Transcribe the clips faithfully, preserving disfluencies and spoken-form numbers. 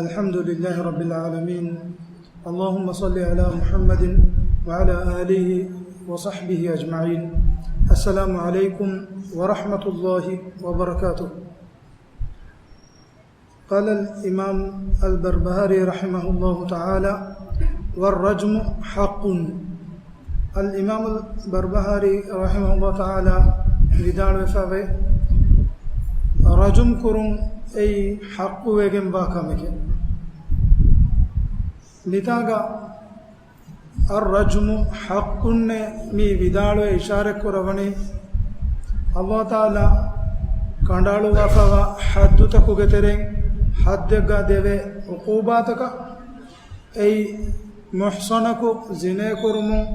الحمد لله رب العالمين. اللهم صل على محمد وعلى آله وصحبه أجمعين. السلام عليكم ورحمة الله وبركاته. قال الإمام البربهاري رحمه الله تعالى: والرجم حق. އަލް އިމާމުލް ބަރްބަހާރީ ރަޙިމަހުﷲ ތަޢާލާ ވިދާޅުވެފަވޭ، ރަޖުމް ކުރުން އެއީ ޙައްޤުވެގެންވާ ކަމެކޭ. މިތާގަ الرجم حق ނޭ މި ވިދާޅުވެ އިޝާރަތްކުރައްވަނީ، ﷲ ތަޢާލާ ކަނޑައަޅުއްވާފައިވާ ޙައްދުތަކުގެ ތެރެއިން ޙައްދެއްގަ ދެވޭ ޢުޤޫބާތަކަށް. އެއީ، މުޙްޞަނަކު ޒިނޭކުރުމުން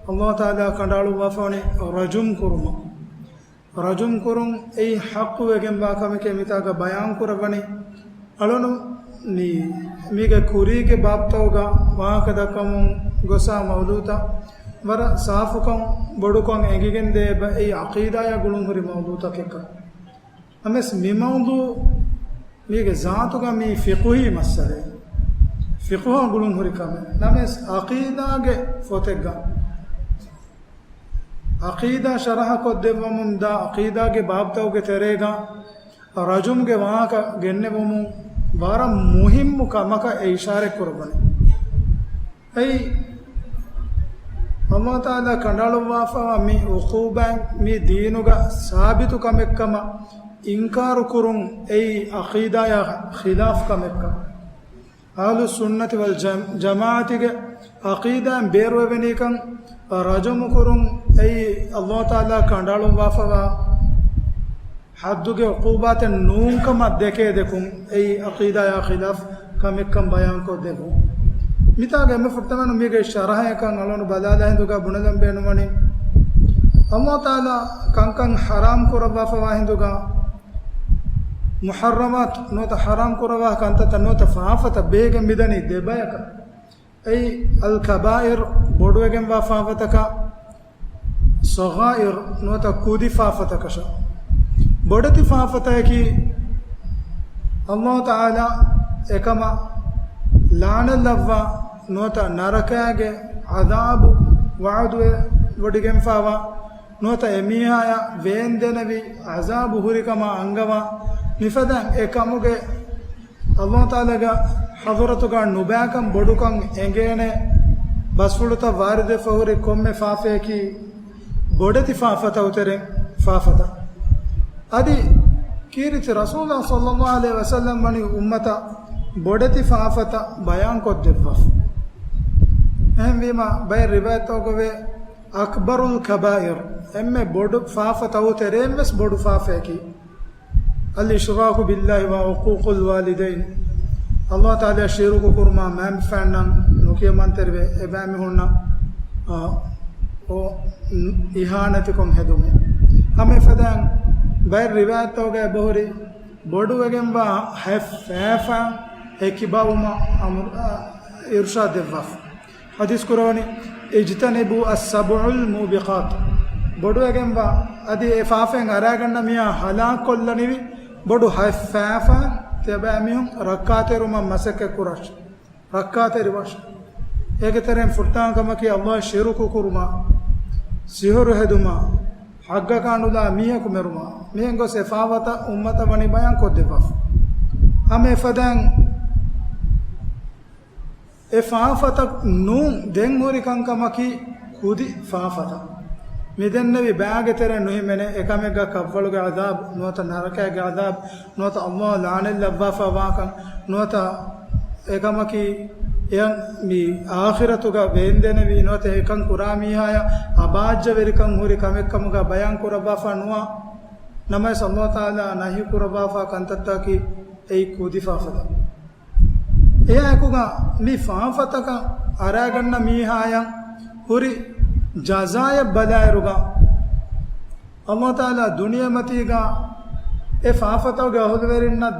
ﷲ ތަޢާލާ ކަނޑައަޅުއްވާފަވަނީ ރަޖުމް ކުރުމަށް. ރަޖުމް ކުރުން އެއީ ޙައްޤުވެގެންވާ ކަމެކޭ މިތާގަ ބަޔާންކުރައްވަނީ. އަޅުނު މި، މީގެ ކުރީގެ ބާބްތަކުގަ ވާހަކަ ދައްކަމުން ގޮސް އާ މައުޟޫޢުތައް ވަރަށް ސާފުކަން ބޮޑުކަން އެނގިގެންދޭ އެއީ ޢަޤީދާޔާ ގުޅުންހުރި މައުޟޫޢުތަކެއްކަން. ނަމަވެސް މި މައުޟޫޢު މީގެ ޒާތުގަ މީ ފިޤުހީ މައްސަލައެއް. ފިޤުހާ ގުޅުންހުރި ކަމެއް. ނަމަވެސް ޢަޤީދާގެ ފޮތެއްގަ، ޢަޤީދާ ޝަރަޙަކޮށްދެއްވަމުންދާ ޢަޤީދާގެ ބާބްތަކުގެ ތެރޭގަ ރަޖުމްގެ ވާހަކަ ގެންނެވުމުން ވަރަށް މުހިއްމު ކަމަކަށް އެ އިޝާރަތްކުރައްވަނީ. އެއީ، ﷲ ތަޢާލާ ކަނޑައަޅުއްވާފައިވާ މި ޢުޤޫބާތް މި ދީނުގަ ސާބިތު ކަމެއްކަމަށް އިންކާރުކުރުން އެއީ ޢަޤީދާޔާ ޚިލާފް ކަމެއްކަން. އަހްލުއްސުންނަތި ވަލް ޖަ-، ޖަމާޢަތީގެ ޢަޤީދާއިން ބޭރުވެވެނީކަން، ރަޖުމު ކުރުން އެއީ ﷲ ތަޢާލާ ކަނޑައަޅުއްވާފައިވާ ޙައްދުގެ ޢުޤޫބާތެއް ނޫންކަމަށް ދެކޭ ދެކުން އެއީ ޢަޤީދާޔާ ޚިލާފް ކަމެއްކަން ބަޔާންކޮށްދެއްވުން. މިތާގަ އެންމެ ފުރަތަމަ މީގެ ޝަރަޙައަކަށް އަޅުގަނޑު ބަލާލާ ހިނދުގަ ބުނެލަން ބޭނުންވަނީ، ﷲ ތަޢާލާ ކަންކަން ޙަރާމް ކުރައްވާފައިވާ ހިނދުގަ، މުޙައްރަމާތު ނުވަތަ ޙަރާމް ކުރައްވާ ކަންތައްތައް ނުވަތަ ފާފަތައް ބެހިގެން މިދަނީ ދެބަޔަކަށް. އެއީ، އަލް ކަބާއިރު ބޮޑުވެގެންވާ ފާފަތަކާ، ޞަޣާއިރު ނުވަތަ ކުދި ފާފަތަކަށާ. ބޮޑެތި ފާފަތަކަކީ، ﷲ ތަޢާލާ އެކަމަށް ލަޢުނަތްލައްވާ ނުވަތަ ނަރަކައިގެ ޢަޛާބު ވަޢުދުވެވޮޑިގެންފައިވާ ނުވަތަ އެމީހާޔަށް ވޭންދެނެވި ޢަޛާބު ހުރިކަމަށް އަންގަވާ، މިފަދައިން އެ ކަމުގެ ﷲ ތަޢާލާގެ ޙަޟްރަތުގަ ނުބައިކަން ބޮޑުކަން އެނގޭނެ ބަސްފުޅުތައް ވާރިދުވެފަ ހުރި ކޮންމެ ފާފައަކީ ބޮޑެތި ފާފަތަކުގެ ތެރެއިން ފާފަތައް. އަދި ކީރިތި ރަސޫލާ ޞައްލައްލާހު ޢަލައިހި ވަސައްލަމް ވަނީ އުއްމަތަށް ބޮޑެތި ފާފަތައް ބަޔާންކޮށްދެއްވާފަ. އެހެންވީމަ ބައެއް ރިވާޔަތްތަކުގައި އަކްބަރުލް ކަބާއިރު، އެންމެ ބޮޑު ފާފަތަކުގެ ތެރެއިން ވެސް ބޮޑު ފާފައަކީ، އަލްއިޝްރާކު ބިއްލާހި ވަޢުޤޫޤުލް ވާލިދައިން، ﷲ ތަޢާލާ ޝިރުކު ކުރުމާ، މައިންބަފައިންނަށް ނުކިޔަމަންތެރިވެ، އެބައިމީހުންނަށް، އާ، އޮ، އިހާނެތިކޮށް ހެދުމުން. ހަމަ އެފަދައިން ބައެއް ރިވާޔަތްތަކުގައި އެބަހުރި ބޮޑުވެގެންވާ ހަތް ފާފައިން އެކިބާވުމަށް އަމުރު، އާ، އިރުޝާދު ދެއްވާފަ. ޙަދީޘް ކުރައްވަނީ، اجتنبوا السبع الموبقات. ބޮޑުވެގެންވާ، އަދި އެ ފާފައިން އަރައިގަންނަ މީހާ ހަލާކުކޮށްލަނިވި ބޮޑު ހަތް ފާފައިން ތިޔަބައިމީހުން ރައްކާތެރިވުމަށް މަސައްކަތް ކުރާށި. ރައްކާތެރިވާށި. އޭގެ ތެރެއިން ފުރަތަމަ ކަމަކީ ﷲ ޝިރުކު ކުރުމާ، ސިހުރު ހެދުމާ، ޙައްޤަކާ ނުލާ މީހަކު މެރުމާ. މިހެން ގޮސް އެ ފާފަތައް އުއްމަތަށް ވަނީ ބަޔާން ކޮށްދެއްވާފަ. ހަމަ އެފަދައިން އެ ފާފަތައް ނޫން ދެން ހުރި ކަންކަމަކީ ކުދި ފާފަތައް. މި ދެންނެވި ބައިގެ ތެރެއިން ނުހިމެނޭ އެކަމެއްގަ ކަށްވަޅުގެ ޢަޛާބު، ނުވަތަ ނަރަކައިގެ ޢަޛާބު، ނުވަތަ ﷲ ލަޢުނަތް ލައްވާފައިވާކަން، ނުވަތަ އެކަމަކީ އެޔަށް މި އާޚިރަތުގަ ވޭންދެނެވި، ނުވަތަ އެކަން ކުރާ މީހާޔަށް އަބާއްޖަވެރިކަން ހުރި ކަމެއްކަމުގަ ބަޔާން ކުރައްވާފަ ނުވާ. ނަމަވެސް ﷲ ތަޢާލާ ނަހީ ކުރައްވާފަ ކަންތައްތަކަކީ އެއީ ކުދި ފާފަތައް. އެއާއެކުގަ މި ފާފަތަކަށް އަރައިގަންނަ މީހާޔަށް ހުރި ޖަޒާއަށް ބަލާއިރުގަ، ﷲ ތަޢާލާ ދުނިޔެމަތީގަ އެ ފާފަތަކުގެ އަހުލުވެރިންނަށް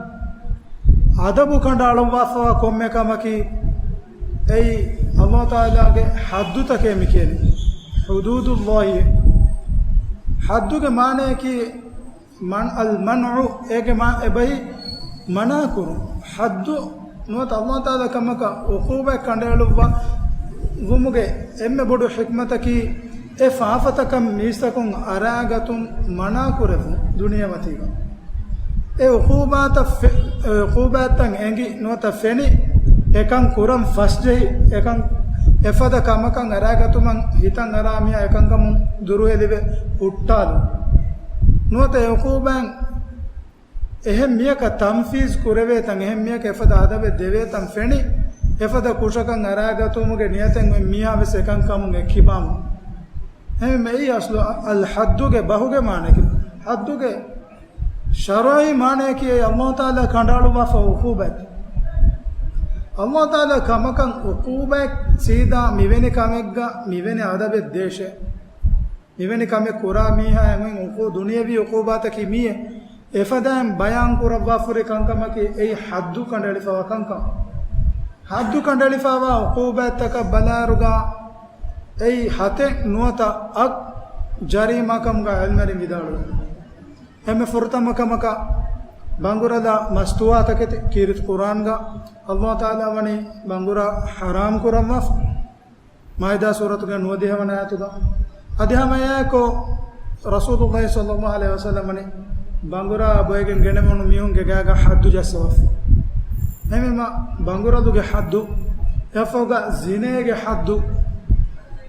އަދަބު ކަނޑައަޅުއްވާފައިވާ ކޮންމެ ކަމަކީ، އެއީ ﷲ ތަޢާލާގެ ޙައްދުތަކޭ މި ކިޔަނީ. ޙުދޫދުﷲ. ޙައްދުގެ މާނަޔަކީ މަން-، އަލް މަންޢު، އޭގެ މާ-، އެބަހީ މަނާކުރުން. ޙައްދު ނުވަތަ ﷲ ތަޢާލާ ކަމަކަށް ޢުޤޫބާތް ކަނޑައެޅުއްވާ ވުމުގެ އެންމެ ބޮޑު ޙިކްމަތަކީ، އެ ފާފަތަކަށް މީސްތަކުން އަރާގަތުން މަނާ ކުރެއްވުން ދުނިޔެމަތީގަ. އެ ޢުޤޫބާތަށް ފެ-، އެ ޢުޤޫބާތްތައް އެނގި ނުވަތަ ފެނި، އެކަން ކުރަން ފަސްޖެހި، އެކަން އެފަދަ ކަމަކަށް އަރާގަތުމަށް ހިތަށް އަރާ މީހާ އެކަންކަމުން ދުރުހެލިވެ ހުއްޓާލުން. ނުވަތަ އެ ޢުޤޫބާތް އެހެން މީހަކަށް ތަންފީޒް ކުރެވޭތަން، އެހެން މީހަކަށް އެފަދަ އަދަބެއް ދެވޭތަން ފެނި، އެފަދަ ކުށަކަށް އަރާގަތުމުގެ ނިޔަތެއް އޮތް މީހާ ވެސް އެކަން ކަމުން އެ ކިބާމު. އެހެންވީމަ އެއީ އަސްލު އަލް ޙައްދުގެ ބަހުގެ މާނައަކީ. ޙައްދުގެ ޝަރުޢީ މާނައަކީ އެ ﷲ ތަޢާލާ ކަނޑައަޅުއްވާފަ ޢުޤޫބާތް. ﷲ ތަޢާލާ ކަމަކަށް ޢުޤޫބާތް ސީދާ މިވެނި ކަމެއްގަ މިވެނި އަދަބެއް ދޭށޭ. މިވެނި ކަމެއް ކުރާ މީހާ އެނގުން އުޤޫ-، ދުނިޔަވީ ޢުޤޫބާތަކީ މިއެއް. އެފަދައިން ބަޔާން ކުރައްވާފަހުރި ކަންކަމަކީ އެއީ ޙައްދު ކަނޑައެޅިފައިވާ ކަންކަން. ޙައްދު ކަނޑައެޅިފައިވާ ޢުޤޫބާތްތަކަށް ބަލާއިރުގަ އެއީ ހަތެއް ނުވަތަ އަށް ޖަރީމާ ކަމުގަ ޢިލްމުވެރިން ވިދާޅުވޭ. އެންމެ ފުރަތަމަ ކަމަކަށް ބަނގުރަލާ މަސްތުވާތަކެތި. ކީރިތި ޤުރްއާންގަ ﷲ ތަޢާލާ ވަނީ ބަނގުރާ ޙަރާމް ކުރައްވާފަ. މާއިދާ ސޫރަތުގެ ނުވަދިހަ ވަނަ އާޔަތުގަ. އަދި ހަމައެއާއެކު ރަސޫލުﷲ ޞައްލަﷲ ޢަލައިހި ވަސައްލަމަ ވަނީ ބަނގުރާ ބޮއެގެން ގެނެވުނު މީހުންގެ ގާގަ ޙައްދު ޖައްސަވާފަ. އެހެންވީމަ ބަނގުރަލުގެ ޙައްދު، އެއަށްފަހުގަ ޒިނޭގެ ޙައްދު،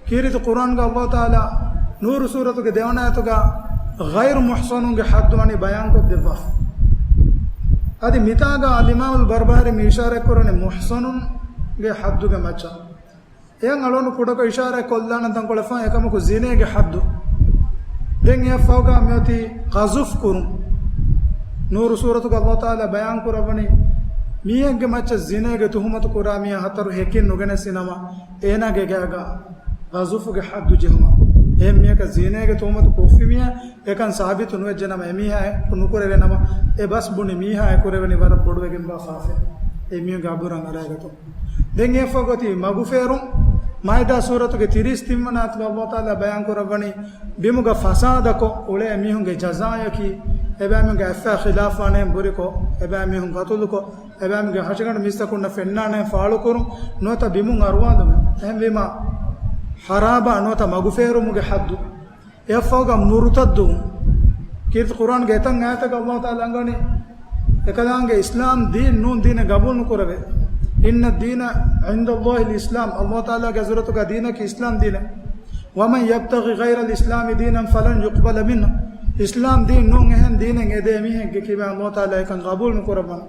ކީރިތި ޤުރްއާންގަ ﷲ ތަޢާލާ ނޫރު ސޫރަތުގެ ދެވަނަ އާޔަތުގަ ޣައިރު މުޙްޞަނުންގެ ޙައްދު ވަނީ ބަޔާންކޮށްދެއްވާފަ. އަދި މިތާގަ އަލްއިމާމުލް ބަރްބަހާރީ މި އިޝާރާތްކުރަނީ މުޙްޞަނުންގެ ޙައްދުގެ މައްޗަށް. އެޔަށް އަޅުގަނޑު ކުޑަކޮށް އިޝާރާތް ކޮށްލާނަން ތަންކޮޅެއް ފަހަން، އެކަމަކު ޒިނޭގެ ޙައްދު. ދެން އެއަށްފަހުގަ މިއޮތީ ޤަޒުފް ކުރުން. ނޫރު ސޫރަތުގަ ﷲ ތަޢާލާ ބަޔާން ކުރައްވަނީ، މީހެއްގެ މައްޗަށް ޒިނޭގެ ތުހުމަތު ކުރާ މީހާ ހަތަރު ހެކިން ނުގެނެސި ނަމަ، އޭނާގެ ގާގަ ޤަޒުފުގެ ޙައްދު ޖެހުމަށް. އެހެން މީހަކަށް ޒިނޭގެ ތުހުމަތު ކޮށްފި މީހާ އެކަން ސާބިތު ނުވެއްޖެ ނަމަ، އެ މީހާ އެ ނުކުރެވޭ ނަމަ، އެ ބަސް ބުނި މީހާ އެ ކުރެވެނީ ވަރަށް ބޮޑުވެގެންވާ ފާފައެއް. އެ މީހުންގެ އަބުރަށް އަރާގަތުން. ދެން އެއަށްފަހު އޮތީ މަގުފޭރުން. މާއިދާ ސޫރަތުގެ ތިރީސް ތިން ވަނަ އާޔަތުގަ ﷲ ތަޢާލާ ބަޔާން ކުރައްވަނީ، ބިމުގަ ފަސާދަކޮށް އުޅޭ މީހުންގެ ޖަޒާއަކީ، އެބައިމީހުންގެ އަތްފައި ޚިލާފްވާނެ ބުރިކޮށް، އެބައިމީހުން ޤަތުލުކޮށް، އެބައިމީހުންގެ ހަށިގަނޑު މީސްތަކުންނަށް ފެންނާނެ ފާޅުކުރުން، ނުވަތަ ބިމުން އަރުވާލުމެއް. އެހެންވީމަ، ޚަރާބާ ނުވަތަ މަގުފޭރުމުގެ ޙައްދު. އެއަށްފަހުގަ މުރުތައްދުވުން. ކީރިތި ޤުރްއާންގެ އެތައް އާޔަތަކަށް ﷲ ތަޢާލާ އަންގަނީ، އެކަލާނގެ އިސްލާމް ދީން ނޫން ދީނެއް ޤަބޫލު ނުކުރެވޭ. إن الدين عند الله الإسلام. ﷲ ތަޢާލާގެ ޙަޟްރަތުގަ ދީނަކީ އިސްލާމް ދީނެއް. ومن يبتغ غير الإسلام دينا فلن يقبل منه. އިސްލާމް ދީން ނޫން އެހެން ދީނެއް އެދޭ މީހެއްގެ ކިބައިން ﷲ ތަޢާލާ އެކަން ޤަބޫލު ނުކުރައްވަން.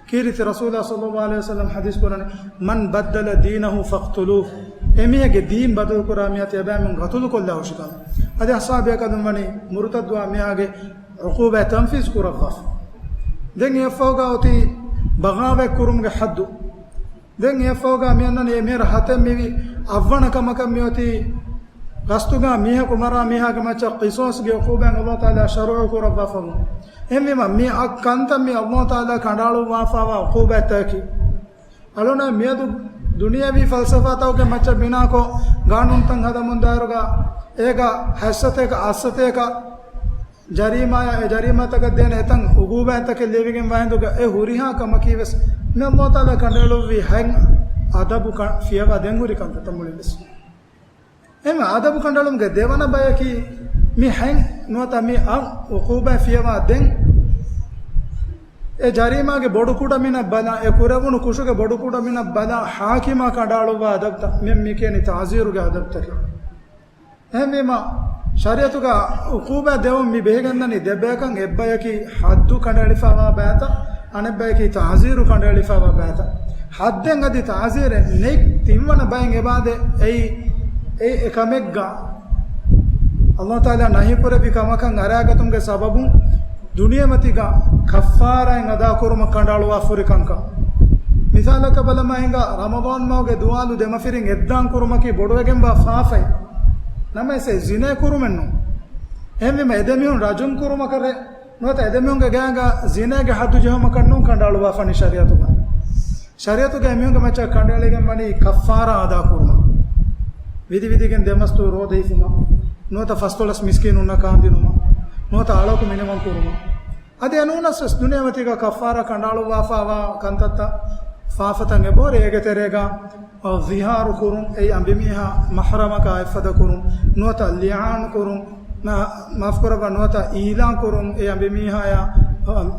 ކީރިތި ރަސޫލާ ޞައްލަﷲ ޢަލައިހި ވަސައްލަމަ ޙަދީޘް ކުރަނީ، من بدل دينه فاقتلوه. އެ މީހެއްގެ ދީން ބަދަލު ކުރާ މީހާ ތިޔަބައިމީހުން ޤަތުލު ކޮށްލާ ހުށިކަން. އަދި އަޞްޙާބީ އަކަލުން ވަނީ މުރުތައްދުވާ މީހާގެ ޢުޤޫބާތް ތަންފީޒް ކުރައްވާފަ. ދެން އެއަށްފަހުގަ އޮތީ ބަޣާވާތް ކުރުމުގެ ޙައްދު. ދެން އެއަށްފަހުގަ މި އަންނަނީ އެ މިހާރު ހަތެއް މިވީ އަށްވަނަ ކަމަކަށް މިއޮތީ ގަސްތުގަ މީހަކު މަރާ މީހާގެ މައްޗަށް ޤިޞާޞްގެ ޢުޤޫބާތް ﷲ ތަޢާލާ ޝަރުޢު ކުރައްވާފަ ވުން. އެހެންވީމަ މި އަށް ކަންތައް މި ﷲ ތަޢާލާ ކަނޑައަޅުއްވާފައިވާ ޢުޤޫބާތްތަކަކީ. އަޅުނަ މިއަދު ދުނިޔަވީ ފަލްސަފާތަކުގެ މައްޗަށް ބިނާކޮށް، ގާނޫނުތައް ހަދަމުންދާއިރުގަ އޭގަ ހަތްސަތޭކަ އަށްސަތޭކަ ޖަރީމާޔާ، އެ ޖަރީމާތަކަށް ދޭނެ އެތައް ޢުޤޫބާތްތަކެއް ލިޔެވިގެންވާ ހިނދުގަ އެ ހުރިހާ ކަމަކީ ވެސް މި ﷲ ތަޢާލާ ކަނޑައެޅުއްވި ހަތް އަދަބު ކަ-، ފިޔަވާ ދެން ހުރި ކަންތައްތައް މުޅިން ވެސް. އެހެންވެ، އަދަބު ކަނޑައެޅުމުގެ ދެވަނަ ބަޔަކީ މި ހަތް ނުވަތަ މި އަށް ޢުޤޫބާތް ފިޔަވާ ދެން، އެ ޖަރީމާގެ ބޮޑުކުޑަ މިނަށް ބަލާ، އެ ކުރެވުނު ކުށުގެ ބޮޑުކުޑަ މިނަށް ބަލާ، ޙާކިމާ ކަނޑައަޅުއްވާ އަދަބުތައް މި-، މި ކިޔަނީ ތަޢުޒީރުގެ އަދަބުތަކެއް. އެހެންވީމަ، ޝަރީޢަތުގަ ޢުޤޫބާތް ދެވުން މި ބެހިގަންނަނީ ދެބަޔަކީ ޙައްދު ކަނޑައެޅިފައިވާ ބައިތައް، އަނެއްބަޔަކީ ތަޢުޒީރު ކަނޑައެޅިފައިވާ ބައިތައް. ޙައްދެއް އަދި ތަޢުޒީރެއް ނެތް ތިންވަނަ ބައެއް އެބައާދޭ، އެއީ، އެއީ އެކަމެއްގަ ﷲ ތަޢާލާ ނަހީކުރެއްވި ކަމަކަށް އަރާގަތުމުގެ ސަބަބުން ދުނިޔެމަތީގަ ކައްފާރާތް އަދާކުރުމަށް ކަނޑައަޅުވާފަ ހުރި ކަންކަން. މިސާލަކަށް ބަލަމާ ހިނގާ، ރަމަޟާން މަހުގެ ދުވާލު ދެމަފިރިން އެއްދާން ކުރުމަކީ ބޮޑުވެގެންވާ ފާފައެއް. ނަމަވެސް އެ ޒިނޭ ކުރުމެއް ނޫން. އެހެންވީމަ އެ ދެމީހުން ރަޖުމް ކުރުމަކަށް ރޭ ނުވަތަ އެ ދެމީހުންގެ ގާގަ ޒިނޭގެ ޙައްދު ޖެހުމަކަށް ނޫން ކަނޑައަޅުވާފަނީ ޝަރީޢަތުގަ. ޝަރީޢަތުގަ އެމީހުންގެ މައްޗަށް ކަނޑައެޅިގެން ވަނީ ކައްފާރާ އަދާކުރުމަށް. ވިދި ވިދިގެން ދެމަސްތު ރޯދަ ހިފުމަށް، ނުވަތަ ފަސްދޮޅަސް މިސްކީނުންނަށް ކާންދިނުމަށް، ނުވަތަ އަޅަކު މިނިވަން ކުރުމަށް. އަދި އެނޫނަސް ވެސް ދުނިޔެމަތީގަ ކައްފާރާ ކަނޑައަޅުއްވާފައިވާ ކަންތައްތައް ފާފަތައް އެބަހުރި. އޭގެ ތެރޭގަ ޒިހާރު ކުރުން، އެއީ އަނބިމީހާ މަޙްރަމަކާ އެއްފަދަ ކުރުން، ނުވަތަ ލިޢާން ކުރުން، މާ-، މާފުކުރައްވާ، ނުވަތަ އީލާން ކުރުން، އެ އަނބިމީހާޔާ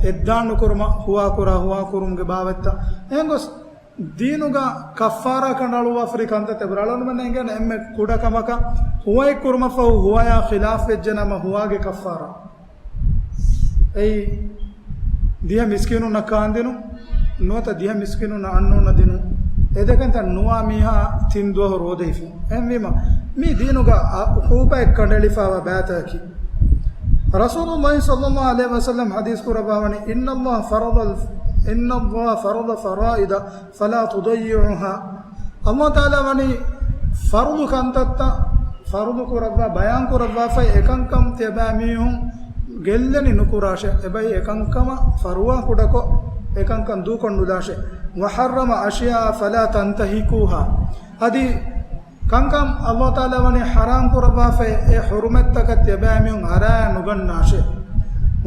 އެއްދާން ނުކުރުމަށް ހުވާކުރާ، ހުވާކުރުމުގެ ބާވަތްތައް. އެހެންގޮސް ދީނުގަ ކައްފާރާ ކަނޑައަޅުއްވާފަރި ކަންތައް އެބަހުރި. އަޅުގަނޑުމެންނަށް އެނގޭނެ އެންމެ ކުޑަ ކަމަކަށް ހުވައެއް ކުރުމަށްފަހު ހުވަޔާ ޚިލާފް ވެއްޖެ ނަމަ ހުވާގެ ކައްފާރާ. އެއީ ދިހަ މިސްކީނުންނަށް ކާންދިނުން، ނުވަތަ ދިހަ މިސްކީނުންނަށް އަންނޫނަށް ދިނުން، އެ ދެކަންތައް ނުވާ މީހާ ތިން ދުވަހު ރޯދަ ހިފުން. އެހެންވީމަ، މީ ދީނުގަ އަ-، އުޤޫބާތް ކަނޑައެޅިފައިވާ ބާވަތަކީ. ރަސޫލުﷲ ޞައްލަﷲ ޢަލައިހި ވަސައްލަމް ޙަދީޘް ކުރައްވާ ވަނީ، إن الله فرض ال-، إن الله فرض فرائض فلا تضيعوها. ﷲ ތަޢާލާ ވަނީ ފަރުޟު ކަންތައްތައް ފަރުޟު ކުރައްވާ، ބަޔާން ކުރައްވާފައި، އެކަންކަން ތިޔަބައިމީހުން ގެއްލެނި ނުކުރާށޭ. އެބައި އެކަންކަމަށް ފަރުވާ ކުޑަކޮށް، އެކަންކަން ދޫކޮށް ނުލާށޭ. وحرم أشياء فلا تنتهكوها. އަދި ކަންކަން ﷲ ތަޢާލާ ވަނީ ޙަރާމް ކުރައްވާފައި، އެ ޙުރުމަތްތަކަށް ތިޔަބައިމީހުން އަރާ ނުގަންނާށޭ.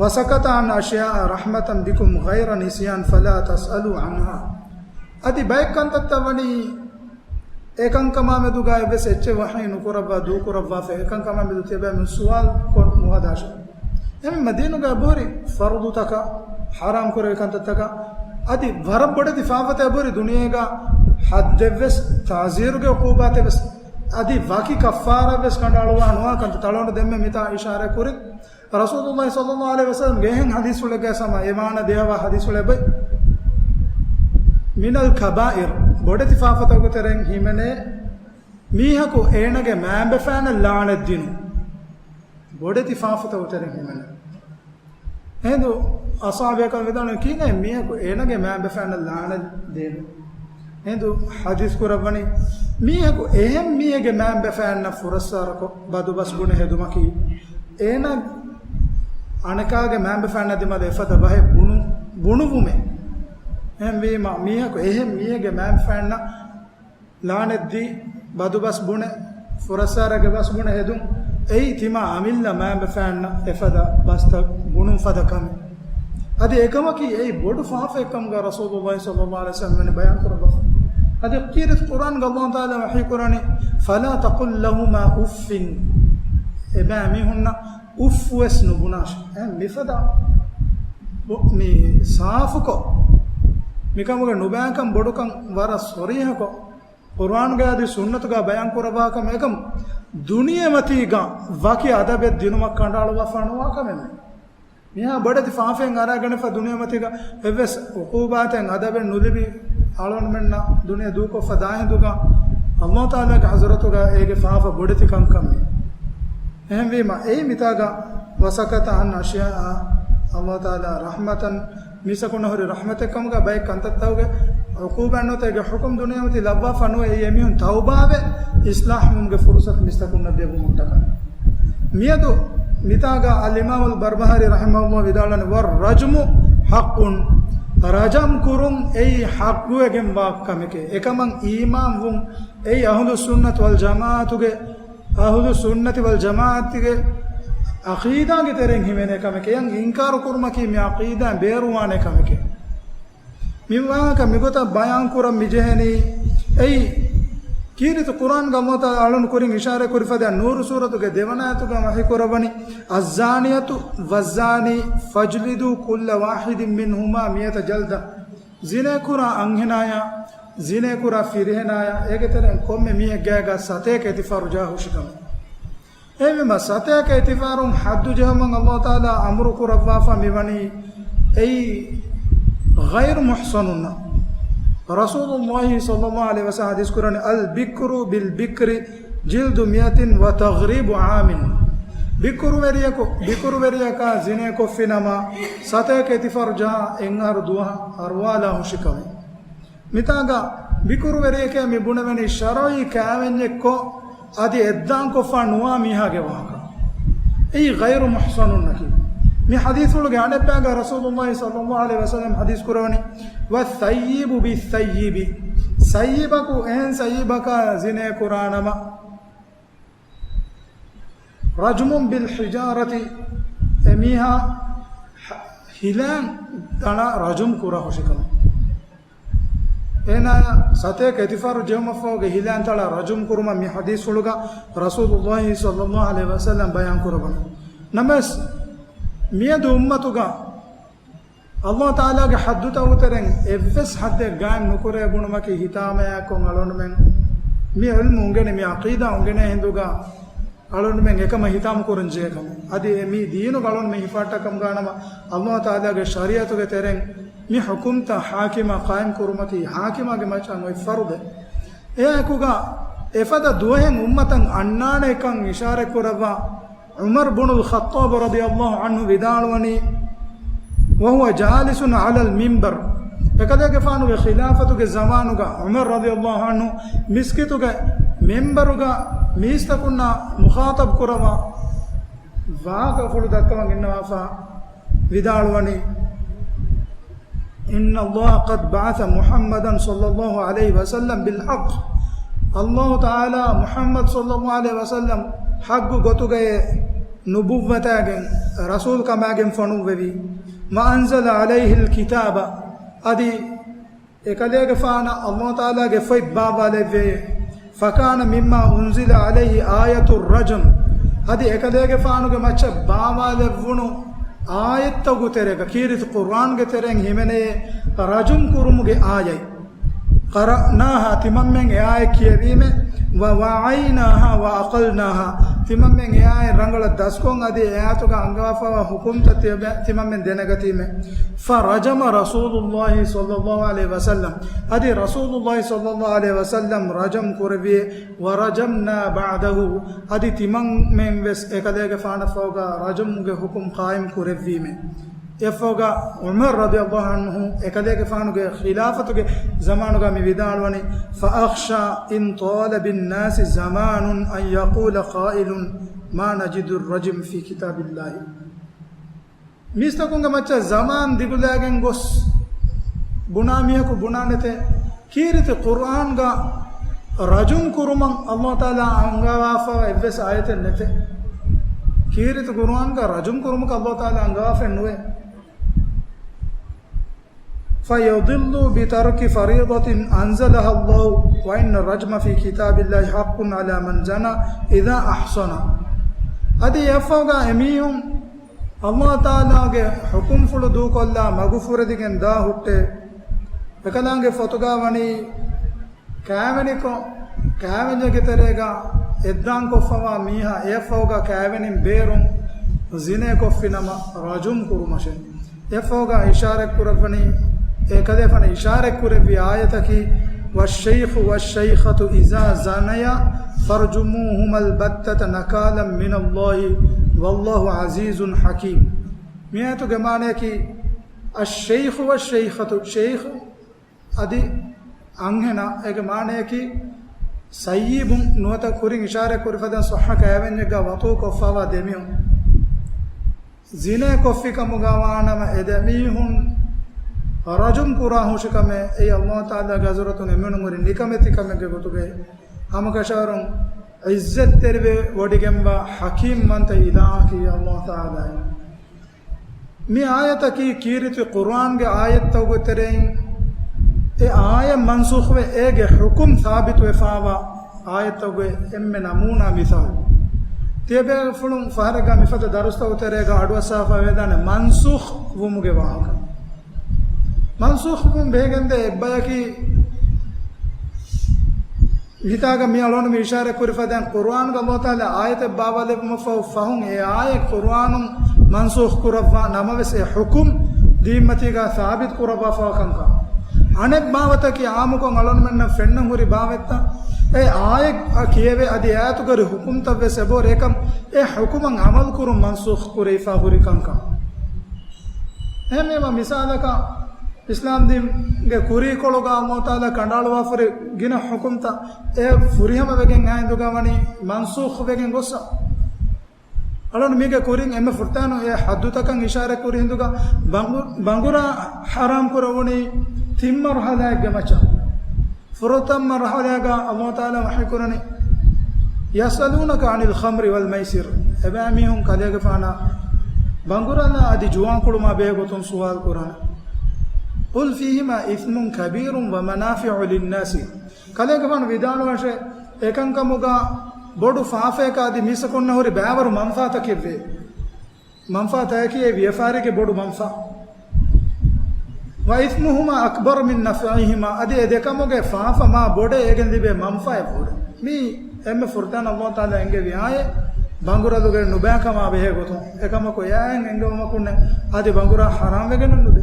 وسكت عن أشياء رحمة بكم غير نسيان فلا تسألوا عنها. އަދި ބައެއް ކަންތައްތައް ވަނީ އެކަންކަމާ މެދުގަ އެއްވެސް އެއްޗެއް ވަޙީ ނުކުރައްވާ ދޫކުރައްވާފައި، އެކަންކަމާ މެދު ތިޔަބައިމީހުން ސުވާލު ކޮށް ނުހަދާށޭ. އެހެންވީމަ ދީނުގަ އެބަހުރި ފަރުޟުތަކަށް، ޙަރާމް ކުރެވި ކަންތައްތަކަށް، އަދި ވަރަށް ބޮޑެތި ފާފަތައް އެބަހުރި ދުނިޔޭގަ ޙައްދެއްވެސް، ތަޢްޒީރުގެ ޢުޤޫބާތެއްވެސް، އަދި ވަކި ކައްފާރާވެސް ކަނޑައަޅުވާ ނުވާ ކަންތައް. އަޅުގަނޑު ދެންމެ މިތާ އިޝާރާތް ކުރި، ރަސޫލުﷲ ޞައްލަﷲ ޢަލައިހި ވަސައްލަމް ގެހެން ޙަދީޘްފުޅެއްގައި ސަމާ އެ މާނަ ދޭހަވާ ޙަދީޘްފުޅެއް ބައި. من الكبائر، ބޮޑެތި ފާފަތަކުގެ ތެރެއިން ހިމެނޭ، މީހަކު އޭނަގެ މައިންބަފައިންނަށް ލާނަތް ދިނުން. ބޮޑެތި ފާފަތަކުގެ ތެރެއިން ހިމެނޭ. އެހިނދު އަޞްޙާބުބޭކަލުން ވިދާޅުވި، ކިހިނެއް މީހަކު އޭނަގެ މައިންބަފައިންނަށް ލާނަތް ދޭނެ؟ އެހިނދު ޙަދީޘް ކުރައްވަނީ، މީހަކު އެހެން މީހެއްގެ މައިންބަފައިންނަށް ފުރައްސާރަކޮށް ބަދުބަސް ބުނެ ހެދުމަކީ، އޭނަ އަނެކާގެ މައިންބަފައިންނާ ދިމާލަށް އެފަދަ ބަހެއް ބުނު-، ބުނުވުމެއް. އެހެންވީމަ، މީހަކު އެހެން މީހެއްގެ މައިންބަފައިންނަށް ލާނަތްދީ، ބަދުބަސް ބުނެ، ފުރައްސާރަގެ ބަސް ބުނެ ހެދުން، އެއީ ތިމާ އަމިއްލަ މައިންބަފައިންނަށް އެފަދަ ބަސްތައް ބުނުން ފަދަ ކަމެއް. އަދި އެކަމަކީ އެއީ ބޮޑު ފާފައެއްކަމުގަ ރަސޫލުﷲ ޞައްލަﷲ ޢަލައިހި ވަސައްލަމް ވަނީ ބަޔާން ކުރައްވާފަ. އަދި ކީރިތި ޤުރްއާންގަ ﷲ ތަޢާލާ ވަޙީ ކުރަނީ، فلا تقل لهما أف، އެބައިމީހުންނަށް އުފް ވެސް ނުބުނާށޭ. އެހެން މިފަދަ ބޮ-، މި ސާފުކޮށް، މިކަމުގެ ނުބައިކަން ބޮޑުކަން ވަރަށް ޞަރީޙަކޮށް، ޤުރްއާންގައި އަދި ސުންނަތުގައި ބަޔާން ކުރައްވާ ކަމެއް އެކަމު، ދުނިޔެމަތީގަ ވަކި އަދަބެއް ދިނުމަށް ކަނޑައަޅުވާފަ ނުވާ ކަމެއް. މިހާ ބޮޑެތި ފާފައެއް އަރާގަނެފަ ދުނިޔެމަތީގަ އެއްވެސް ޢުޤޫބާތެއް އަދަބެއް ނުލިބި އަޅުގަނޑުމެންނަށް ދުނިޔެ ދޫކޮށްފަ ދާހިނދުގަ ﷲ ތަޢާލާގެ ޙަޟްރަތުގަ އޭގެ ފާފަ ބޮޑެތި ކަންކަމެއް. އެހެންވީމަ، އެއީ މިތާގަ وسكت عن أشياء، ﷲ ތަޢާލާ ރަޙްމަތަން، މީސަކުންނަށް ހުރި ރަޙްމަތެއް ކަމުގަ ބައެއް ކަންތައްތަކުގެ ޢުޤޫބާތް ނުވަތަ އޭގެ ޙުކުމް ދުނިޔެމަތީ ލައްވާފަ ނުވެ، އެއީ އެމީހުން ތައުބާވެ އިޞްލާޙްވުމުގެ ފުރުޞަތު މީސަކުންނަށް ދެއްވުމަށްޓަކައި. މިއަދު މިތާގަ އަލްއިމާމުލް ބަރްބަހާރީ ރަޙިމަހުﷲ ވިދާޅުވަނީ، والرجم حق، ރަޖަމް ކުރުން އެއީ ޙައްޤުވެގެންވާ ކަމެކޭ. އެކަމަށް އީމާންވުން އެއީ އަހުލުއްސުންނަތި ވަލްޖަމާޢަތުގެ، އަހުލުއްސުންނަތި ވަލްޖަމާޢަތުގެ ޢަޤީދާގެ ތެރެއިން ހިމެނޭ ކަމެކޭ. އެޔަށް އިންކާރު ކުރުމަކީ މި ޢަޤީދާއިން ބޭރުވާނޭ ކަމެކޭ. މި ވާހަކަ މިގޮތަށް ބަޔާން ކުރަން މި ޖެހެނީ، އެއީ ކީރިތި ޤުރްއާންގަ ﷲ ތަޢާލާ އަޅުން ކުރިން އިޝާރާތް ކުރި ފަދަ ނޫރު ސޫރަތުގެ ދެވަނަ އާޔަތުގަ ވަޙީ ކުރައްވަނީ، الزانية والزاني فاجلدوا كل واحد منهما مائة جلدة. ޒިނޭ ކުރާ އަންހެނާޔާ، ޒިނޭ ކުރާ ފިރިހެނާޔާ، އޭގެ ތެރެއިން ކޮންމެ މީހެއްގެ ގައިގަ ސަތޭކަ އެތިފާރު ޖަހާ ހުށި ކަމެއް. އެހެންވީމަ، ސަތޭކަ އެތިފާރުން ޙައްދު ޖެހުމަށް ﷲ ތަޢާލާ އަމުރު ކުރައްވާފަ މިވަނީ އެއީ ޣައިރު މުޙްޞަނުންނަށް. ރަސޫލުﷲ ޞައްލަﷲ ޢަލައިހި ވަސައްލަމް ޙަދީޘް ކުރަނީ، البكر بالبكر جلد مائة وتغريب عام. ބިކުރުވެރިޔަކު ބިކުރުވެރިޔަކާ ޒިނޭ ކޮށްފި ނަމަ، ސަތޭކަ އެތިފާރު ޖަހާ އެއްއަހަރު ދުވަހަށް އަރުވާލާ ހުށި ކަމެއް. މިތާގަ ބިކުރުވެރިޔެކޭ މި ބުނެވެނީ ޝަރުޢީ ކާވެންޏެއްކޮށް އަދި އެއްދާން ކޮށްފަ ނުވާ މީހާގެ ވާހަކަ. އެއީ ޣައިރު މުޙްޞަނުންނަކީ. މި ޙަދީޘްފުޅުގެ އަނެއްބަޔަކަށް ރަސޫލުﷲ ޞައްލަﷲ ޢަލައިހި ވަސައްލަމް ޙަދީޘް ކުރަވަނީ، والثيب بالثيب، ސައްޔިބަކު އެހެން ސައްޔިބަކާ ޒިނޭ ކުރާ ނަމަ، رجم بالحجارة، އެމީހާ ހިލައިން ދަނާ ރަޖުމް ކުރާ ހުށިކަމެއް. އޭނާޔަށް ސަތޭކަ އެތިފަހަރު ޖެހުމަށްފަހުގެ ހިލައިން ތަޅާ ރަޖުމް ކުރުމަށް މި ޙަދީޘްފުޅުގަ ރަސޫލުﷲ ޞައްލައްލާހު ޢަލައިހި ވަސައްލަމް ބަޔާން ކުރައްވަނީ. ނަމަވެސް، މިއަދު އުއްމަތުގަ ﷲ ތަޢާލާގެ ޙައްދުތަކުގެ ތެރެއިން އެއްވެސް ޙައްދެއް ގާއިމް ނުކުރޭ ބުނުމަކީ ހިތާމަޔަކޮށް އަޅުގަނޑުމެން މި ޢިލްމު އުނގެނި، މި ޢަޤީދާ އުނގެނޭ ހިނދުގަ އަޅުގަނޑުމެން އެކަމަށް ހިތާމަ ކުރަން ޖެހޭ ކަމެއް. އަދި އެ މި ދީނުގަ އަޅުގަނޑުމެން ހިފަހައްޓާ ކަމުގަ ނަމަ، ﷲ ތަޢާލާގެ ޝަރީޢަތުގެ ތެރެއިން މި ޙުކުމްތައް ޙާކިމާ ޤާއިމް ކުރުމަކީ ޙާކިމާގެ މައްޗަށް އޮތް ފަރުޟެއް. އެއާއެކުގަ އެފަދަ ދުވަހެއް އުއްމަތަށް އަންނާނެކަން އިޝާރަތްކުރައްވާ ޢުމަރު ބުނުލް ޚައްޠާބު ރަޟިޔަﷲ ޢަންހު ވިދާޅުވަނީ، وهو جالس على المنبر، އެކަލޭގެފާނުގެ ޚިލާފަތުގެ ޒަމާނުގަ ޢުމަރު ރަޟިޔަﷲ ޢަންހު މިސްކިތުގެ މިންބަރުގަ މީސްތަކުންނާ މުޚާޠަބް ކުރައްވާ ވާހަކަފުޅު ދައްކަވަން އިންނަވާފަ ވިދާޅުވަނީ، إن الله قد بعث محمدا صلى الله عليه وسلم بالحق، ﷲ ތަޢާލާ މުޙައްމަދު ޞައްލައްލާހު ޢަލައިހި ވަސައްލަމް ޙައްޤު ގޮތުގައި ނުބުއްވަތާގެން ރަސޫލުކަމާގެން ފޮނުއްވެވި، وأنزل عليه الكتاب، އަދި އެކަލޭގެފާނަށް ﷲ ތަޢާލާގެ ފޮތް ބާވާލެއްވި، فكان مما أنزل عليه آية الرجم، އަދި އެކަލޭގެފާނުގެ މައްޗަށް ބާވާލެއްވުނު އާޔަތްތަކުގެ ތެރޭގަ، ކީރިތި ޤުރްއާންގެ ތެރެއިން ހިމެނޭ ރަޖުމް ކުރުމުގެ އާޔަތް. قرأناها، ތިމަންމެން އެ އާޔަތް ކިޔެވީމޭ، ووعيناها وأقلناها، ތިމަންމެން އެ އާޔަތް ރަނގަޅަށް ދަސްކޮށް، އަދި އެ އާޔަތުގަ އަންގަވާފައިވާ ޙުކުމްތައް ތިޔަބަ-، ތިމަންމެން ދެނެގަތީމޭ. فرجم رسول الله صلى الله عليه وسلم، އަދި ރަސޫލުﷲ ޞައްލައްލާހު ޢަލައިހި ވަސައްލަމް ރަޖަމް ކުރެއްވި، ورجمنا بعده، އަދި ތިމަންމެން ވެސް އެކަލޭގެފާނަށްފަހުގަ ރަޖުމުގެ ޙުކުމް ޤާއިމް ކުރެއްވީމޭ. އެއަށްފަހުގަ ޢުމަރު ރަޟިޔަﷲ ޢަންހު އެކަލޭގެފާނުގެ ޚިލާފަތުގެ ޒަމާނުގަ މި ވިދާޅުވަނީ، فأخشى إن طال بالناس زمان أن يقول قائل ما نجد الرجم في كتاب الله. މީސްތަކުންގެ މައްޗަށް ޒަމާން ދިގުލާގެން ގޮސް ބުނާ މީހަކު ބުނާނެތޭ، ކީރިތި ޤުރްއާންގަ ރަޖުމް ކުރުމަށް ﷲ ތަޢާލާ އަންގަވާފައިވާ އެއްވެސް އާޔަތެއް ނެތޭ. ކީރިތި ޤުރްއާންގަ ރަޖުމް ކުރުމަކަށް ﷲ ތަޢާލާ އަންގަވާފައެއް ނުވޭ. فيضل بترك فريضة أنزلها الله، وإن الرجم في كتاب الله حق على من زنى إذا أحصن. އަދި އެއަށްފަހުގަ އެމީހުން ﷲ ތަޢާލާގެ ޙުކުމްފުޅު ދޫކޮށްލާ މަގުފުރެދިގެން ދާ ހުއްޓޭ، އެކަލާނގެ ފޮތުގަ ވަނީ ކައިވެނިކޮށް، ކައިވެންޏެއްގެ ތެރޭގަ އެއްދާން ކޮށްފައިވާ މީހާ އެއަށްފަހުގަ ކައިވެނިން ބޭރުން ޒިނޭ ކޮށްފި ނަމަ ރަޖުމް ކުރުމަށޭ. އެއަށްފަހުގަ އިޝާރަތް ކުރެއްވަނީ، އެކަލޭފާނު އިޝާރަތް ކުރެއްވި އާޔަތަކީ، والشيخ والشيخة إذا زنيا فارجموهما البتة نكالا من الله والله عزيز حكيم. މި އާޔަތުގެ މާނަޔަކީ، الشيخ والشيخة، ޝެއިޚު އަދި އަންހެނާ، އޭގެ މާނަޔަކީ ސައްޔިބުން، ނުވަތަ ކުރިން އިޝާރަތް ކުރި ފަދައިން ޞައްޙަ ކައިވެންޏެއްގަ ވަޠު ކޮށްފައިވާ ދެމީހުން ޒިނޭ ކޮށްފި ކަމުގަ ވާނަމަ، އެ ދެމީހުން ރަޖުމް ކުރާ ހުށިކަމެއް އެއީ ﷲ ތަޢާލާގެ ޙަޟްރަތުން އެމީހުން ހުރި ނިކަމެތި ކަމެއްގެ ގޮތުގައި، ހަމަކަށަވަރުން ޢިއްޒަތްތެރިވެ ވޮޑިގެންވާ ޙަކީމްވަންތަ އިލާހަކީ ﷲ ތަޢާލާއޭ. މި އާޔަތަކީ ކީރިތި ޤުރްއާންގެ އާޔަތްތަކުގެ ތެރެއިން އެ އާޔަތް މަންސޫޚްވެ، އޭގެ ޙުކުމް ސާބިތުވެފައިވާ އާޔަތްތަކުގެ އެންމެ ނަމޫނާ މިސާލު. ތިޔަބޭފުޅުން ފަހަރެއްގަ މިފަދަ ދަރުސްތަކުގެ ތެރޭގަ އަޑުއައްސާފަ ވެދާނެ މަންސޫޚް ވުމުގެ ވާހަކަ. މަންސޫޚް ވުން ބެހިގެންދޭ އެއްބަޔަކީ، މިތާގަ މި އަޅުގަނޑު މި އިޝާރަތް ކުރި ފަދައިން ޤުރްއާނުގަ ﷲ ތަޢާލާ އާޔަތެއް ބާވާލެއްވުމަށްފަހު ފަހުން އެ އާޔަތް ޤުރްއާނުން މަންސޫޚް ކުރައްވާ ނަމަވެސް އެ ޙުކުމް ދީންމަތީގަ ސާބިތު ކުރައްވާފައިވާ ކަންކަން. އަނެއް ބާވަތަކީ އާއްމުކޮށް އަޅުގަނޑުމެންނަށް ފެންނަން ހުރި ބާވަތްތައް، އެ އާޔަތް ކިޔެވޭ އަދި އާޔަތުގެ ޙުކުމްތައް ވެސް އެބަހުރި އެކަމް އެ ޙުކުމަށް ޢަމަލު ކުރުން މަންސޫޚް ކުރެވިފަ ހުރި ކަންކަން. އެހެންވީމަ މިސާލަކަށް، އިސްލާމްދީންގެ ކުރީކޮޅުގަ ﷲ ތަޢާލާ ކަނޑައަޅުވާފަ ހުރި ގިނަ ޙުކުމްތައް އެ ފުރިހަމަވެގެން އައި ހިނދުގަ ވަނީ މަންސޫޚް ވެގެން ގޮއްސަ. އަޅުގަނޑު މީގެ ކުރިން އެންމެ ފުރަތަމަ އެ ޙައްދުތަކަށް އިޝާރަތް ކުރި ހިނދުގަ ބަނގު-، ބަނގުރާ ޙަރާމް ކުރެވުނީ ތިން މަރުޙަލާއެއްގެ މައްޗަށް. ފުރަތަމަ މަރުޙަލާގަ ﷲ ތަޢާލާ ވަޙީ ކުރަނީ، يسألونك عن الخمر والميسر، އެބައިމީހުން ކަލޭގެފާނާ ބަނގުރާލާ އަދި ޖުވާން ކުޅުމާ ބެހޭ ގޮތުން ސުވާލު ކުރާނެ. قل فيهما إثم كبير ومنافع للناس. ކަލޭގެފާނު ވިދާޅުވާށޭ، އެކަންކަމުގަ ބޮޑު ފާފަޔަކާ އަދި މީސްތަކުންނަށް ހުރި ބައިވަރު މަންފާތަކެއްވޭ. މަންފާތަކަކީ އެ ވިޔަފާރީގެ ބޮޑު މަންފާ. وإثمهما أكبر من نفعهما، އަދި އެ ދެކަމުގެ ފާފަ މާ ބޮޑޭ އޭގެން ލިބޭ މަންފާއެއް ބޮޑޭ. މީ އެންމެ ފުރަތަމަ އަﷲ ތަޢާލާ އެންގެވި އާޔަތް، ބަނގުރަލުގައި ނުބައިކަމާ ބެހޭ ގޮތުން. އެކަމަކު އެއާއެއް އެންގެވުމަކުންނެއް އަދި ބަނގުރާ ޙަރާމްވެގެން ނުދޭ.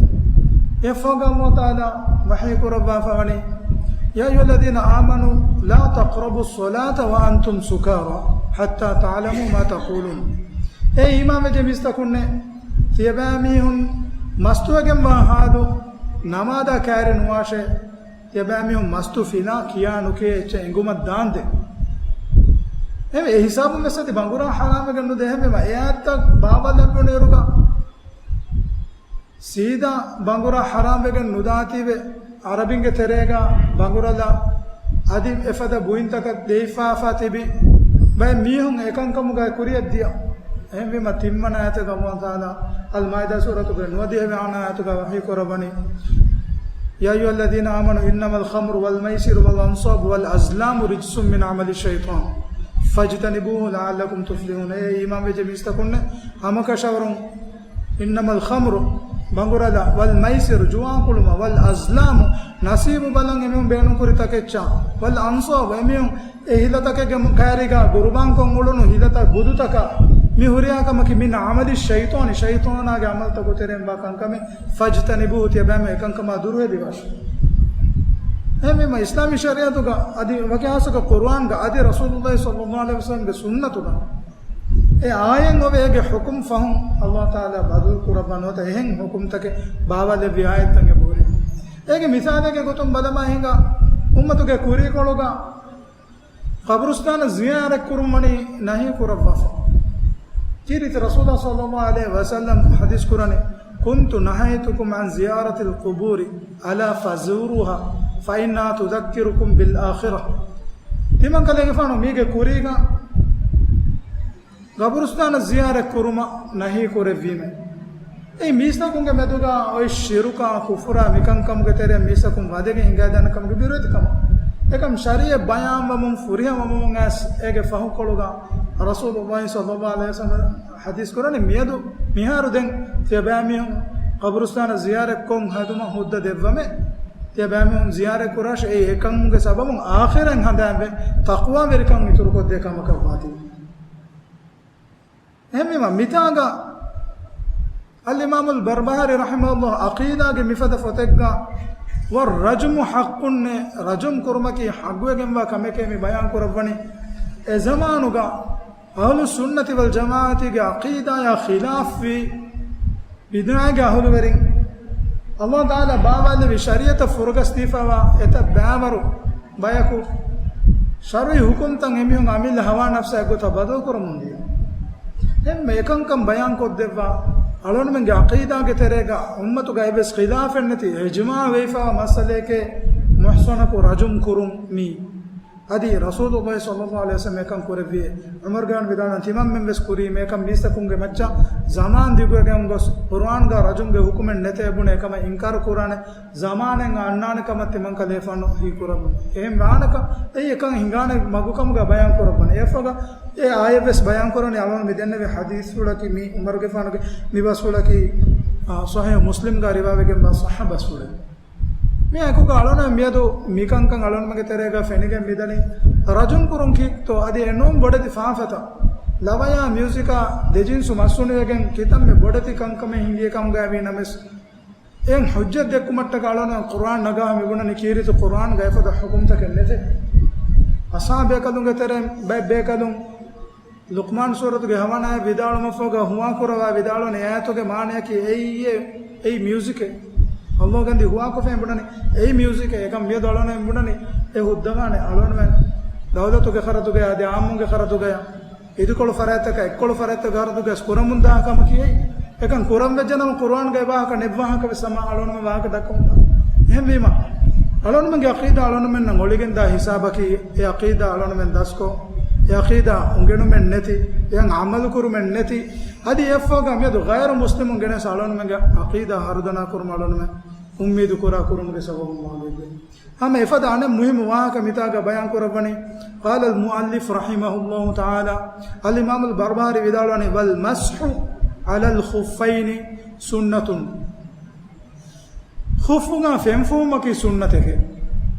އެއަށްފަހުގަ އަﷲ ތަޢާލާ ވަޙީ ކުރައްވާފަ ވަނީ، يا أيها الذين آمنوا لا تقربوا الصلاة وأنتم سكارى حتى تعلموا ما تقولون. އޭ އީމާންވެއްޖެ މީސްތަކުންނޭ، ތިޔަބައިމީހުން މަސްތުވެގެންވާ ޙާލު ނަމާދާ ކައިރި ނުވާށޭ. ތިޔަބައިމީހުން މަސްތު ފިލާ ކިޔާ ނުކިޔޭ އެއްޗެއް އެނގުމަށް ދާންދެން. އެހެންވެ، އެ ހިސާބުން ވެސް އަދި ބަނގުރާ ޙަރާމްވެގެން ނުދޭ. އެހެންވީމަ އެ އާޔަތްތައް ބާވައްލައްވުނުއިރުގަ ސީދާ ބަނގުރާ ޙަރާމްވެގެން ނުދާތީވެ، ޢަރަބިންގެ ތެރޭގަ ބަނގުރަލާ އަދި އެފަދަ ބުއިންތަކަށް ދެއްވާފަ ތިބި ބައެއް މީހުން އެކަންކަމުގައި ކުރިއަށް ދިޔަ. އެހެންވީމަ، ތިންވަނަ އާޔަތުގަ އަﷲ ތަޢާލާ އަލްމާއިދާ ސޫރަތުގެ ނުވަދިހަ ވަނަ އާޔަތުގަ ވަޙީ ކުރައްވަނީ، يا أيها الذين آمنوا إنما الخمر والميسر والأنصاب والأزلام رجس من عمل الشيطان فاجتنبوه لعلكم تفلحون. އޭ އީމާންވެއްޖެ މީސްތަކުންނޭ، ހަމަކަށަވަރުން إنما الخمر، ބަނގުރަލާ، والميسر، ޖުވާ ކުޅުމަށް، والأزلام، ނަސީބު ބަލަން އެމީހުން ބޭނުންކުރި ތަކެއްޗާ، والأنصاب، އެމީހުން އެ ހިލަތަކެއްގެ މު-، ކައިރީގަ ގުރުބާންކޮށް އުޅުނު ހިލަތައް ބުދުތަކާ، މި ހުރިހާ ކަމަކީ من عمل الشيطان، ޝައިޠާނާގެ ޢަމަލުތަކުގެ ތެރެއިން ވާ ކަންކަމެއް، فاجتنبوه، ތިޔަބައިމީހުން އެކަންކަމާ ދުރުހެލިވާށޭ. އެހެންވީމަ، އިސްލާމީ ޝަރީޢަތުގަ އަދި ވަކި ޚާއްޞަކޮށް ޤުރުއާންގަ އަދި ރަސޫލުﷲ ޞައްލަﷲު ޢަލައިހި ވަސައްލަމްގެ ސުންނަތުގަ އެ އާޔަތް އޮވޭ އޭގެ ޙުކުމް ފަހުން އަﷲ ތަޢާލާ ބަދަލު ކުރައްވާ ނުވަތަ އެހެން ޙުކުމްތަކެއް ބާވާލެއްވި އާޔަތްތައް އެބަހުރި. އޭގެ މިސާލެއްގެ ގޮތުން ބަލަމާ ހިނގާ، އުއްމަތުގެ ކުރީކޮޅުގަ ޤަބުރުސްތާނަށް ޒިޔާރަތް ކުރުން ވަނީ ނަހީ ކުރައްވާފަ. ކީރިތި ރަސޫލާ ޞައްލަﷲު ޢަލައިހި ވަސައްލަމް ޙަދީޘް ކުރަނީ، كنت نهيتكم عن زيارة القبور ألا فزوروها فإنها تذكركم بالآخرة. ތިމަން ކަލޭގެފާނު މީގެ ކުރީގަ ޤަބުރުސްތާނަށް ޒިޔާރަތް ކުރުމަށް ނަހީ ކުރެއްވީމޭ. އެއީ މީސްތަކުންގެ މެދުގަ އޮތް ޝިރުކާ، ކުފުރާ މިކަންކަމުގެ ތެރެއިން މީސްތަކުން ވަދެގެން ހިނގައިދާނެ ކަމުގެ ބިރުވެތިކަމަށް. އެކަމް ޝަރީޢަތް ބަޔާންވަމުން ފުރިހަމަވަމުން އައިސް އޭގެ ފަހުކޮޅުގަ ރަސޫލުﷲ ޞައްލަﷲު ޢަލައިހި ވަސައްލަމް ޙަދީޘް ކުރަނީ މިއަދު މިހާރު ދެން ތިޔަބައިމީހުން ޤަބުރުސްތާނަށް ޒިޔާރަތް ކޮށް ހަދުމަށް ހުއްދަ ދެއްވަމޭ. ތިޔަބައިމީހުން ޒިޔާރަތް ކުރާށޭ، އެއީ އެކަމުގެ ސަބަބުން އާޚިރަތް ހަނދާންވެ ތަޤްވާވެރިކަން އިތުރުކޮށްދޭ ކަމަކަށް ވާތީ. އެހެންވީމަ، މިތާގަ އަލްއިމާމުލް ބަރްބަހާރީ ރަޙިމަހުﷲ ޢަޤީދާގެ މިފަދަ ފޮތެއްގަ ވަރަށް ރަޖުމު ޙައްޤުންނޭ، ރަޖުމް ކުރުމަކީ ޙައްޤުވެގެންވާ ކަމެކޭ މި ބަޔާން ކުރައްވަނީ. އެ ޒަމާނުގަ އަހުލުއްސުންނަތި ވަލްޖަމާޢަތީގެ ޢަޤީދާޔާ ޚިލާފްވީ، ބިދުޢާގެ އަހުލުވެރިން، އަﷲ ތަޢާލާ ބާވާލެއްވި ޝަރީޢަތަށް ފުރަގަސްދީފައިވާ އެތައް ބައިވަރު ބަޔަކު ޝަރުޢީ ޙުކުމްތައް އެމީހުން އަމިއްލަ ހަވާ ނަފްސާ އެއްގޮތަށް ބަދަލުކުރަމުންދިޔަ. އެންމެ އެކަންކަން ބަޔާންކޮށްދެއްވާ، އަޅުގަނޑުމެންގެ ޢަޤީދާގެ ތެރޭގަ އުއްމަތުގައިވެސް ޚިލާފެއްނެތި އިޖްމާޢުވެފައިވާ މައްސަލައެކޭ މުޙްޞަނަކު ރަޖުމް ކުރުން މީ. އަދި ރަސޫލުﷲ ޞައްލަﷲު ޢަލައިހި ވަސައްލަމް އެކަން ކުރެއްވިއޭ. ޢުމަރުގެފާނު ވިދާޅުވަނީ، ތިމަންމެން ވެސް ކުރީ، މިއެކަން މީސްތަކުންގެ މައްޗަށް ޒަމާން ދިގުވެގެން ގޮސް، ޤުރުއާންގަ ރަޖުމްގެ ޙުކުމެއް ނެތޭ ބުނެ އެކަމަށް އިންކާރު ކުރާނެ ޒަމާނެއް އަންނާނެ ކަމަށް ތިމަން ކަލޭފާނު ހީކުރައްވަން. އެހެން ވާނެކަން، އެއީ އެކަން ހިނގާނެ މަގުކަމުގަ ބަޔާން ކުރައްވަން. އެއަށްފަހުގަ އެ އާޔަތް ވެސް ބަޔާން ކުރަނީ، އަޅުގަނޑު މި ދެންނެވި ޙަދީޘްފުޅަކީ، މި ޢުމަރުގެފާނުގެ މި ބަސްފުޅަކީ، އާ، ޞަޙީޙު މުސްލިމްގަ ރިވާވެގެންވާ ޞައްޙަ ބަސްފުޅެއް. މި އެކުގަ އަޅުގަނޑު މިއަދު މިކަންކަން އަޅުގަނޑުމެންގެ ތެރޭގަ ފެނިގެން މިދަނީ، ރަޖުމް ކުރުން ކީއްތޯ އަދި އެނޫން ބޮޑެތި ފާފަތައް. ލަވަޔާ މިއުޒިކާ ދެޖިންސު މަސް ހުނިވެގެން ކިތަންމެ ބޮޑެތި ކަންކަމެއް ހިނގި ކަމުގައި ވީ ނަމަވެސް، އެހެން ޙުއްޖަތް ދެއްކުމަށްޓަކާ އަޅުގަނޑު ޤުރުއާން ނަގާ މިބުނަނީ ކީރިތި ޤުރުއާންގަ އެފަދަ ޙުކުމްތަކެއް ނެތޭ. އަޞްޙާބު ބޭކަލުންގެ ތެރެއިން ބައެއް ބޭކަލުން ލުޤްމާން ސޫރަތުގެ ހަވަނައެއް ވިދާޅުމަށްފަހުގަ ހުވާކުރަވާ ވިދާޅުވަނީ އާޔަތުގެ މާނަޔަކީ އެއީ، އެއީ މިއުޒިކެއް. އަﷲ ގަންދީ ހުވާކޮށްފަ ބުނަނީ އެއީ މިއުޒިކެއް. އެކަން މިއަދު އަޅުގަނޑު ބުނަނީ އެ ހުއްދަގާނެ އަޅުގަނޑުމެން ދައުލަތުގެ ޚަރަދުގަޔާ އަދި އާއްމުންގެ ޚަރަދުގަޔާ އިދިކޮޅު ފަރާތްތަކާ އެއްކޮޅު ފަރާތްތަކުގެ ޚަރަދުގަޔާ ކުރަމުންދާ ކަމަކީ އެއީ. އެކަން ކުރަން ވެއްޖެނަމަ ޤުރުއާންގައި ވާހަކަ ނެއްވާހަކަ ވެސް ހަމަ އަޅުގަނޑުމެން ވާހަކަ ދައްކަމުންދާ. އެހެންވީމަ، އަޅުގަނޑުމެންގެ ޢަޤީދާ އަޅުގަނޑުމެންނަށް އޮޅިގެންދާ ހިސާބަކީ، އެ ޢަޤީދާ އަޅުގަނޑުމެން ދަސްކޮށް، އެ ޢަޤީދާ އުނގެނުމެއް ނެތި، އެއަށް ޢަމަލު ކުރުމެއް ނެތި، އަދި އެއަށްފަހުގަ މިއަދު ޣައިރު މުސްލިމުން ގެނެސް އަޅުގަނޑުމެންގެ ޢަޤީދާ ހަރުދަނާ ކުރުމަށް އަޅުގަނޑުމެން އުއްމީދު ކުރާ ކުރުމުގެ ސަބަބުން މާލެއްގެ. ހަމަ އެފަދަ އަނެއް މުހިއްމު ވާހަކަ މިތާގަ ބަޔާން ކުރައްވަނީ. قال المؤلف رحمه الله تعالى، އަލް އިމާމުލް ބަރްބަހާރީ ވިދާޅުވަނީ، والمسح على الخفين سنة. ޚުއްފުގަ ފެންފުހުމަކީ ސުންނަތެކޭ.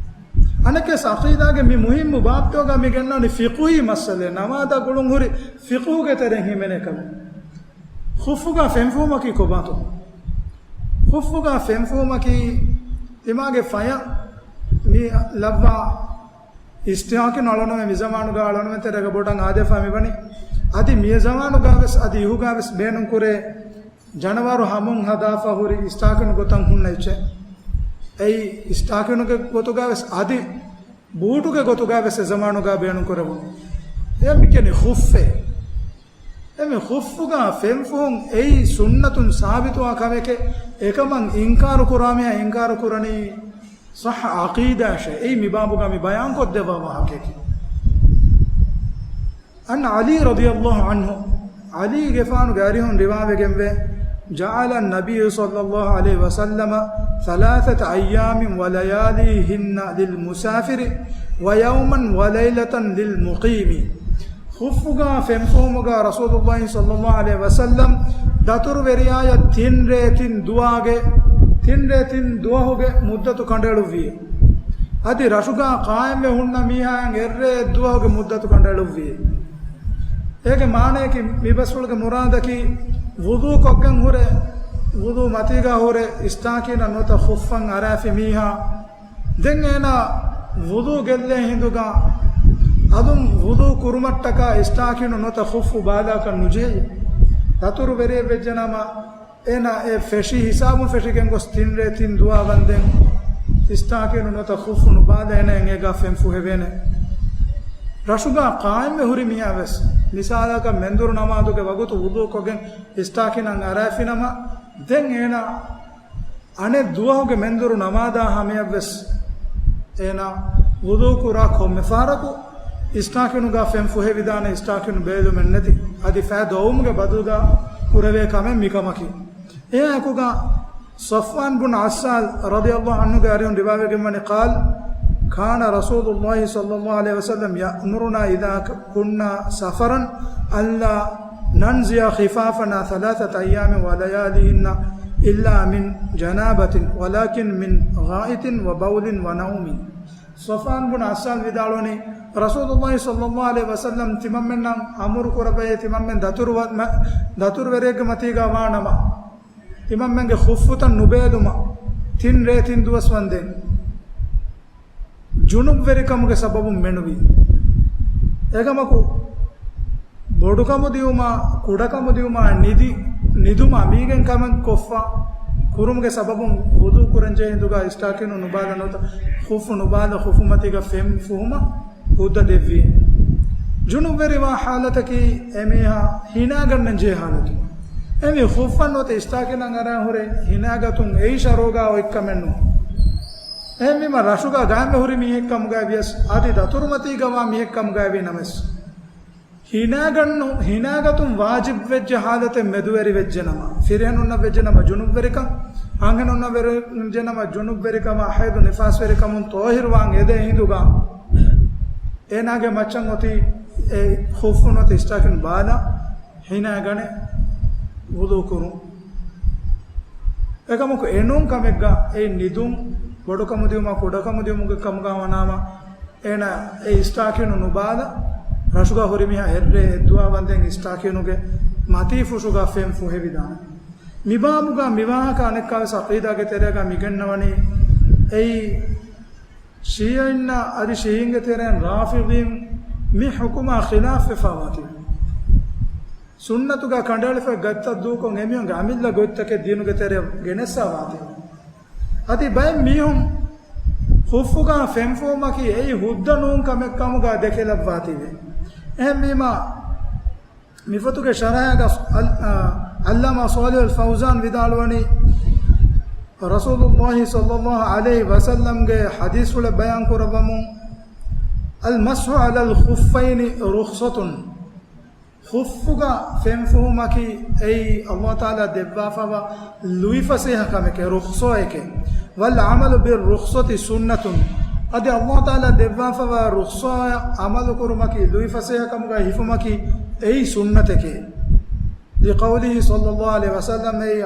އަނެއްކެސް އަޤީދާގެ މި މުހިއްމު ބާބުތަކުގަ މި ގެންނަވަނީ ފިޤުހީ މައްސަލައެއް، ނަމާދާ ގުޅުން ހުރި ފިޤުހުގެ ތެރެއިން ހިމެނޭ ކަމެއް. ޚުއްފުގަ ފެންފުހުމަކީ ކޮބާތޯ؟ ޚުއްފުގަ ފެންފުހުމަކީ ތިމާގެ ފަޔަށް މި ލައްވާ އިސްތިހާކިން އަޅުނުމެ މި ޒަމާނުގަ އަޅުނުމެ ތެރޭގަ ބޮޑަށް އާދޭފާ މިވަނީ. އަދި މި ޒަމާނުގަ ވެސް އަދި އިހުގަ ވެސް ބޭނުން ކުރޭ ޖަނަވާރު ހަމުން ހަދާފަ ހުރި އިސްތާކިނު ގޮތަށް ހުންނަ އެއްޗެއް. އެއީ އިސްތާކިނުގެ ގޮތުގަ ވެސް އަދި ބޫޓުގެ ގޮތުގަ ވެސް އެ ޒަމާނުގަ ބޭނުން ކުރެވުނު. އެ މި ކިޔަނީ ޚުއްފޭ. އެ މި ޚުއްފުގަ ފެންފުހުން އެއީ ސުންނަތުން ސާބިތުވާ ކަމެކޭ. އެކަމަށް އިންކާރު ކުރާ މީހާ އިންކާރު ކުރަނީ ޞައްޙަ ޢަޤީދާށޭ. އެއީ މި ބާބުގަ މި ބަޔާން ކޮށްދެއްވާ ވާހަކައެކޭ. عن علي رضي الله عنه، ޢަލީގެފާނުގެ އަރިހުން ރިވާވެގެންވޭ، جعل النبي صلى الله عليه وسلم ثلاثة أيام ولياليهن للمسافر ويوما وليلة للمقيم. ޚުއްފުގަ ފެންފުހުމުގަ ރަސޫލުﷲ ޞައްލަﷲ ޢަލައިހި ވަސައްލަމް ދަތުރުވެރިޔާޔަށް ތިން ރޭ ތިން ދުވާގެ، ތިން ރޭ ތިން ދުވަހުގެ މުއްދަތު ކަނޑައެޅުއްވި. އަދި ރަށުގަ ޤާއިމްވެ ހުންނަ މީހާއަށް އެއްރޭ އެއްދުވަހުގެ މުއްދަތު ކަނޑައެޅުއްވި. އޭގެ މާނަޔަކީ، މިބަސްފުޅުގެ މުރާދަކީ، ވުޟޫ ކޮށްގެން ހުރެ، ވުޟޫ މަތީގަ ހުރެ އިސްތާކީނަށް ނުވަތަ ޚުއްފަށް އަރާފި މީހާ، ދެން އޭނާ ވުޟޫ ގެއްލޭ ހިނދުގަ އަލުން ވުޟޫ ކުރުމަށްޓަކާ އިސްތާކީނު ނުވަތަ ޚުއްފު ބާލާކަށް ނުޖެހޭ. ދަތުރު ވެރިއެއް ވެއްޖެނަމަ، އޭނާ އެ ފެށި ހިސާބުން ފެށިގެން ގޮސް ތިން ރޭ ތިން ދުވާ ވަންދެން އިސްތާކީނު ނުވަތަ ޚުއްފު ނުބާލައި އޭނާ އެނގޭގާ ފެން ފުހެވޭނެ. ރަށުގާ ޤާއިމްވެ ހުރި މީހާ ވެސް، މިސާލަކަށް މެންދުރު ނަމާދުގެ ވަގުތު ވުޟޫ ކޮށްގެން އިސްތާކީނަށް އަރާފިނަމަ، ދެން އޭނާ އަނެއް ދުވަހުގެ މެންދުރު ނަމާދާ ހަމަޔަށްވެސް އޭނާ ވުޟޫ ކުރާ ކޮންމެ ފަހަރަކު އިސްތާކީނުގާ ފެން ފުހެވިދާނެ، އިސްތާކީނު ބޭލުމެއްނެތި، އަދި ފައި ދޮވުމުގެ ބަދަލުގާ ކުރެވޭ ކަމެއް މިކަމަކީ. އެއާއެކުގާ ޞަފްވާން ބުން ޢައްސާލް ރަޟިޔަﷲ ޢަންހުގެ އަރިހުން ރިވާވެގެންވަނީ، قال، كان رسول الله صلى الله عليه وسلم يأمرنا إذا كنا سفرا ألا ننزع خفافنا ثلاثة أيام ولياليهن إلا من جنابة ولكن من غائط وبول ونوم. ޞަފްވާން ބުން ޢައްސާލް ވިދާޅުވަނީ، ރަސޫލުﷲ ޞައްލަﷲ ޢަލައިހި ވަސައްލަމް ތިމަންމެންނަށް އަމުރު ކުރައްވައޭ، ތިމަންމެން ދަތުރު ވަ-، މަ-، ދަތުރުވެރިއެއްގެ މަތީގާ ވާނަމަ، ތިމަންމެންގެ ޚުއްފުތައް ނުބޭލުމަށް ތިން ރޭ ތިން ދުވަސް ވަންދެން ޖުނުބްވެރިކަމުގެ ސަބަބުން މެނުވީ. އެކަމަކު، ބޮޑުކަމުދިއުމާ، ކުޑަކަމުދިއުމާ، ނިދި، ނިދުމާ މީގެން ކަމެއް ކޮށްފަ ކުރުމުގެ ސަބަބުން ވުޟޫ ކުރަންޖެހޭ ހިނދުގާ އިސްތާކީނު ނުބާލަ ނުވަތަ ޚުއްފު ނުބާލަ ޚުއްފުމަތީގަ ފެން ފުހުމަށް ހުއްދަ ދެއްވި. ޖުނުބްވެރިވާ ޙާލަތަކީ އެމީހާ ހިނާގަންނަންޖެހޭ ޙާލަތު. އެމީ ޚުއްފަށް ނުވަތަ އިސްތާކީނަށް އަރާ ހުރެ ހިނާގަތުން އެއީ ޝަރުޢުގާ އޮތްކަމެއްނު. އެހެންވީމަ ރަށުގާ ގާއިމްވެ ހުރި މީހެއްކަމުގައި ވިޔަސް އަދި ދަތުރުމަތީގަ ވާ މީހެއްކަމުގައި ވީ ނަމަވެސް، ހިނާގަންނު، ހިނާގަތުން ވާޖިބްވެއްޖެ ޙާލަތެއް މެދުވެރިވެއްޖެނަމަ، ފިރިހެނުންނަށް ވެއްޖެނަމަ ޖުނުބްވެރިކަން، އަންހެނުންނަށް ވެރިވެއްޖެނަމަ ޖުނުބްވެރިކަމާ ޙައިޟު ނިފާސްވެރިކަމުން ޠާހިރުވާން އެދޭ ހިނދުގާ، އޭނާގެ މައްޗަށް އޮތީ އެ ޚުއްފުން ނުވަތަ އިސްތާކީން ބާލާ، ހިނާގަނެ ވުޟޫ ކުރުން. އެކަމަކު އެނޫން ކަމެއްގާ އެ ނިދުން ބޮޑުކަމުދިއުމާ ކުޑަކަމުދިއުމުގެ ކަމުގާ ވަނާމަ، އޭނާ އެ އިސްތާކީނު ނުބާލަ، ރަށުގާ ހުރި މީހާ އެއްރޭ އެއްދުވާ ވަންދެން އިސްތާކީނުގެ މަތީ ފުށުގާ ފެން ފުހެވިދާނެ. މިބާބުގާ މިވާހަކަ އަނެއްކާވެސް ޢަޤީދާގެ ތެރޭގާ މިގެންނަވަނީ އެއީ ޝީޢީންނާ އަދި ޝީޢީންގެ ތެރެއިން ރާފިޟީން މި ޙުކުމާ ޚިލާފްވެފާވާތީ. ސުންނަތުގާ ކަނޑައެޅިފައި ގަތްތައް ދޫކޮށް އެމީހުންގެ އަމިއްލަ ގޮތްތަކެއް ދީނުގެ ތެރެއަށް ގެނެއްސާވާތީ. އަދި ބައެއް މީހުން ޚުއްފުގާ ފެންފުހުމަކީ އެއީ ހުއްދަ ނޫން ކަމެއް ކަމުގާ ދެކެލައްވާތީވެ. އެހެންވީމާ، މިފޮތުގެ ޝަރަޙައިގަ އަލް-، އާ، ޢައްލާމާ ޞާލިޙުލް ފައުޒާން ވިދާޅުވަނީ، ރަސޫލުﷲ ޞައްލަﷲ ޢަލައިހި ވަސައްލަމްގެ ޙަދީޘްފުޅެއް ބަޔާން ކުރައްވަމުން، المسح على الخفين رخصة. ޚުއްފުގަ ފެންފުހުމަކީ އެއީ ﷲ ތަޢާލާ ދެއްވާފަވާ ލުއިފަސޭހަ ކަމެކޭ، ރުޚްޞާއެކޭ. والعمل بالرخصة سنة. އަދި ﷲ ތަޢާލާ ދެއްވާފަވާ ރުޚްޞާއަށް ޢަމަލު ކުރުމަކީ، ލުއިފަސޭހަކަމުގައި ހިފުމަކީ އެއީ ސުންނަތެކޭ. لقوله صلى الله عليه وسلم، އެއީ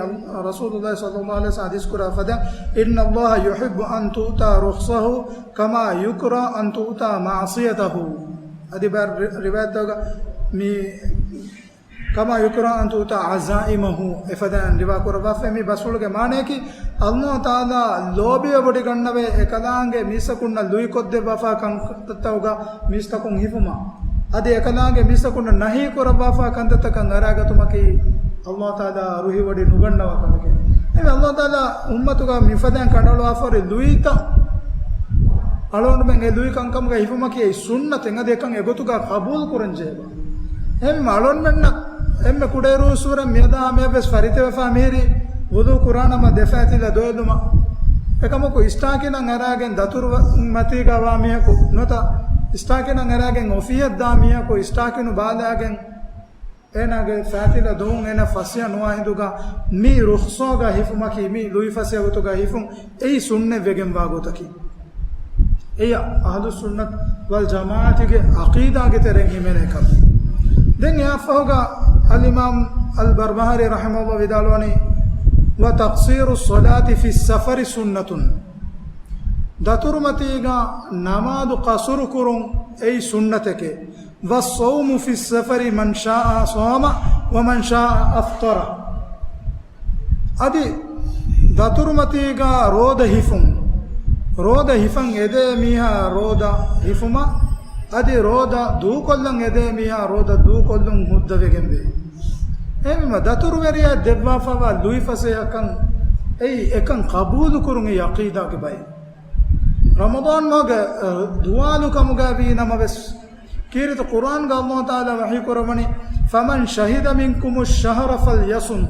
ރަސޫލުﷲ ޞައްލަﷲ ޢަލައިހި ވަސައްލަމް ޙަދީޘް ކުރާ ފަދަ، إن الله يحب أن تؤتى رخصه كما يكره أن تؤتى معصيته. އަދި ބައެއް ރި-، ރިވާޔަތްތަކުގަ މި كما يكره أن تؤتى عزائمه އެފަދައިން ރިވާ ކުރައްވާފައި. މި ބަސްފުޅުގެ މާނަޔަކީ، ﷲ ތަޢާލާ ލޯބިވެވޮޑިގަންނަވައި އެކަލާނގެ މީސްތަކުންނަށް ލުއިކޮށްދެއްވާފާ ކަންތައްތަކުގަ މީސްތަކުން ހިފުމާ، އަދި އެކަލާނގެ މީސްތަކުންނަށް ނަހީ ކުރައްވާފާ ކަންތައްތަކަށް އަރާގަތުމަކީ، ﷲ ތަޢާލާ ރުހިވޮޑި ނުގަންނަވާ ކަމެކޭ. އެހެންވެ، ﷲ ތަޢާލާ އުއްމަތުގަ މިފަދައިން ކަނޑައަޅުވާފަހުރި ލުއިތައް އަޅުގަނޑުމެން އެ ލުއި ކަންކަމުގައި ހިފުމަކީ އެއީ ސުންނަތެއް. އަދި އެކަން އެގޮތުގަ ޤަބޫލު ކުރަން ޖެހޭ. އެހެންވީމަ އަޅުގަނޑުމެންނަށް އެންމެ ކުޑައިރުއްސުރެން މިއަދާ ހަމަޔަށްވެސް ފަރިތަވެފަ މިހިރީ ވުޟޫ ކުރާނަމަ ދެ ފައިތިލަ ދޮވެލުމަށް. އެކަމަކު އިސްޓާކިނަށް އަރާގެން ދަތުރު މަތީގަ ވާ މީހަކު ނުވަތަ އިސްޓާކިނަށް އަރާގެން އޮފީހަށް ދާ މީހަކު އިސްޓާކިނު ބާލާގެން އޭނާގެ ފައިތިލަ ދޮވުން އޭނަ ފަސޭހަ ނުވާ ހިނދުގަ މި ރުޚްޞާގަ ހިފުމަކީ، މި ލުއިފަސޭހަ ގޮތުގަ ހިފުން އެއީ ސުންނަތްވެގެންވާ ގޮތަކީ. އެއީ އަހްލުއްސުންނަތް ވަލް ޖަމާޢަތުގެ ޢަޤީދާގެ ތެރެއިން ހިމެނޭ ކަމެއް. ދެން އެއަށްފަހުގަ އަލްއިމާމް އަލްބަރްބަހާރީ ރަޙިމަހުﷲ ވިދާޅުވަނީ، وتقصير الصلاة في السفر سنة. ދަތުރުމަތީގަ ނަމާދު ޤަޞުރު ކުރުން އެއީ ސުންނަތެކޭ. والصوم في السفر من شاء صام ومن شاء أفطر. އަދި ދަތުރުމަތީގަ ރޯދަ ހިފުން، ރޯދަ ހިފަން އެދޭ މީހާ ރޯދަ ހިފުމަށް، އަދި ރޯދަ ދޫކޮށްލަން އެދޭ މީހާ ރޯދަ ދޫކޮށްލުން ހުއްދަވެގެންވޭ. އެހެންވީމަ ދަތުރުވެރިޔާ ދެއްވާފައިވާ ލުއިފަސޭހަކަން އެއީ އެކަން ޤަބޫލު ކުރުން އެއީ ޢަޤީދާގެ ބައެއް. ރަމަޟާން މަހުގެ، އަ، ދުވާލު ކަމުގައި ވީ ނަމަވެސް، ކީރިތި ޤުރްއާންގަ ﷲ ތަޢާލާ ވަޙީ ކުރައްވަނީ، فمن شهد منكم الشهر فليصمه.